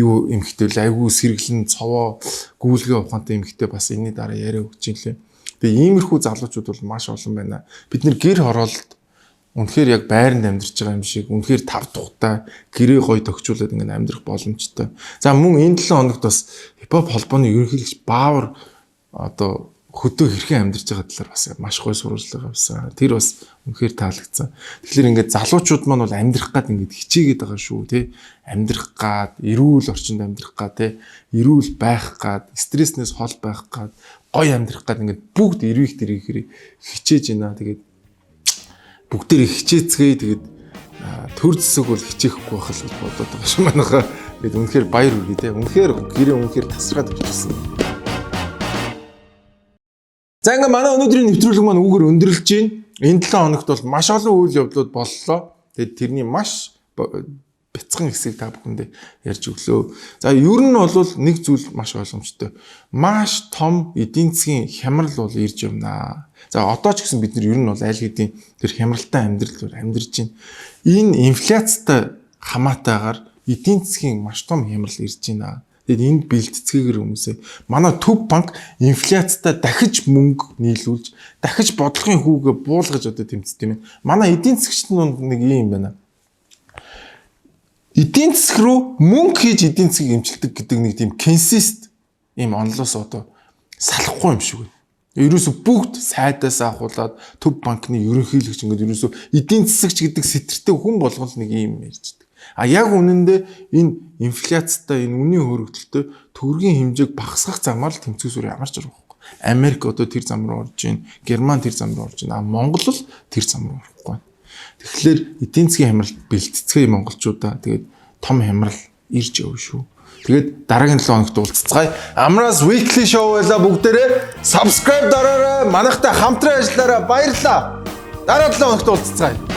юу эмхтэй л айгүй сэргэлэн цовоо гүйлгээ ухаантай эмхтэй бас энэний дараа яриа өгч юм лээ. Тэгээ иймэрхүү залуучууд бол маш олон байна. Бид нэр гэр хороолт үнэхээр яг байранд амьдарч байгаа юм шиг үнэхээр тав тухтай гэрээ гоё тохижуулаад ингээд амьдрах боломжтой. За мөн энэ 7 хоногт бас хипхоп холбооны ерөнхийлөгч Баавар одоо хөдөө хэрхэн амьдарч байгаа талаар бас маш гоё сурвалжлага авсан. Тэр бас үнэхээр таалагдсан. Тэгэхээр ингээд залуучууд маань бол амьдрах гад ингээд хичээгээд байгаа шүү тий. Амьдрах гад, эрүүл орчинд амьдрах гад тий. Эрүүл байх гад, стресснээс хол байх гад, гоё амьдрах гад ингээд бүгд эрвих дэрвихэр хичээж байна. Тэгээд бүгдээр хичээцгээе тэгээд төр зэсэг бол хичээхгүй байх л гэж бодоод байгаа шүү манайхаа. Тэгээд үнэхээр баяр хүргэе те. Үнэхээр гэрээ үнэхээр тасаргаад ирчихсэн. За ингээ манай өнөөдрийн нэвтрүүлэг маань үүгээр өндөрлөж байна. Энэ 7 хоногт бол маш олон үйл явдлууд боллоо. Тэгээд тэрний маш бяцхан хэсгийг та бүхэндээ ярьж өглөө. За ер нь бол нэг зүйл маш ойлгомжтой. Маш том эдийн засгийн хямрал бол ирж явнаа. За одоо ч гэсэн бид нар ер нь бол аль хэдийн тэр хямралтай амьдрал амьдарч байна. Энэ инфляцтай хамаатайгаар эдийн засгийн маш том хямрал ирж байна. Тэгээд энд бэлтцгээгээр хүмүүсээ манай төв банк инфляцтай дахиж мөнгө нийлүүлж, дахиж бодлогын хүүгээ буулгаж одоо тэмцдэг юм. Манай эдийн засгчид нэг юм байна. Эдийн засаг руу мөнгө хийж эдийн засгийг эмчилдэг гэдэг нэг тийм консист ийм онлоос одоо салахгүй юм шиг байна. Ерөөсө бүгд сайдаас ахуулаад төв банкны ерөнхийлөгч ингээд ерөөсө эдийн засагч гэдэг сэтэртэй хүн болгон л нэг ийм ярьждэг. А яг үнэндээ энэ инфляцтай энэ үнийн хөрөгдөлтөй төгрөгийн хэмжээг багасгах замаар л тэмцэх сүр ямар ч арга байхгүй. Америк одоо тэр зам руу орж байна. Герман тэр зам руу орж байна. А Монгол л тэр зам руу орохгүй байна. Тэгэхээр эдийн засгийн хямрал бэлтцгээе монголчуудаа. Тэгээд том хямрал ирж явна шүү. Тэгээд дараагийн 7 хоногт уулзцгаая. Amras Weekly Show байлаа бүгдээрээ subscribe дараарай. Манайхтай хамтран ажиллаарай. Баярлалаа. Дараа 7 хоногт уулзцгаая.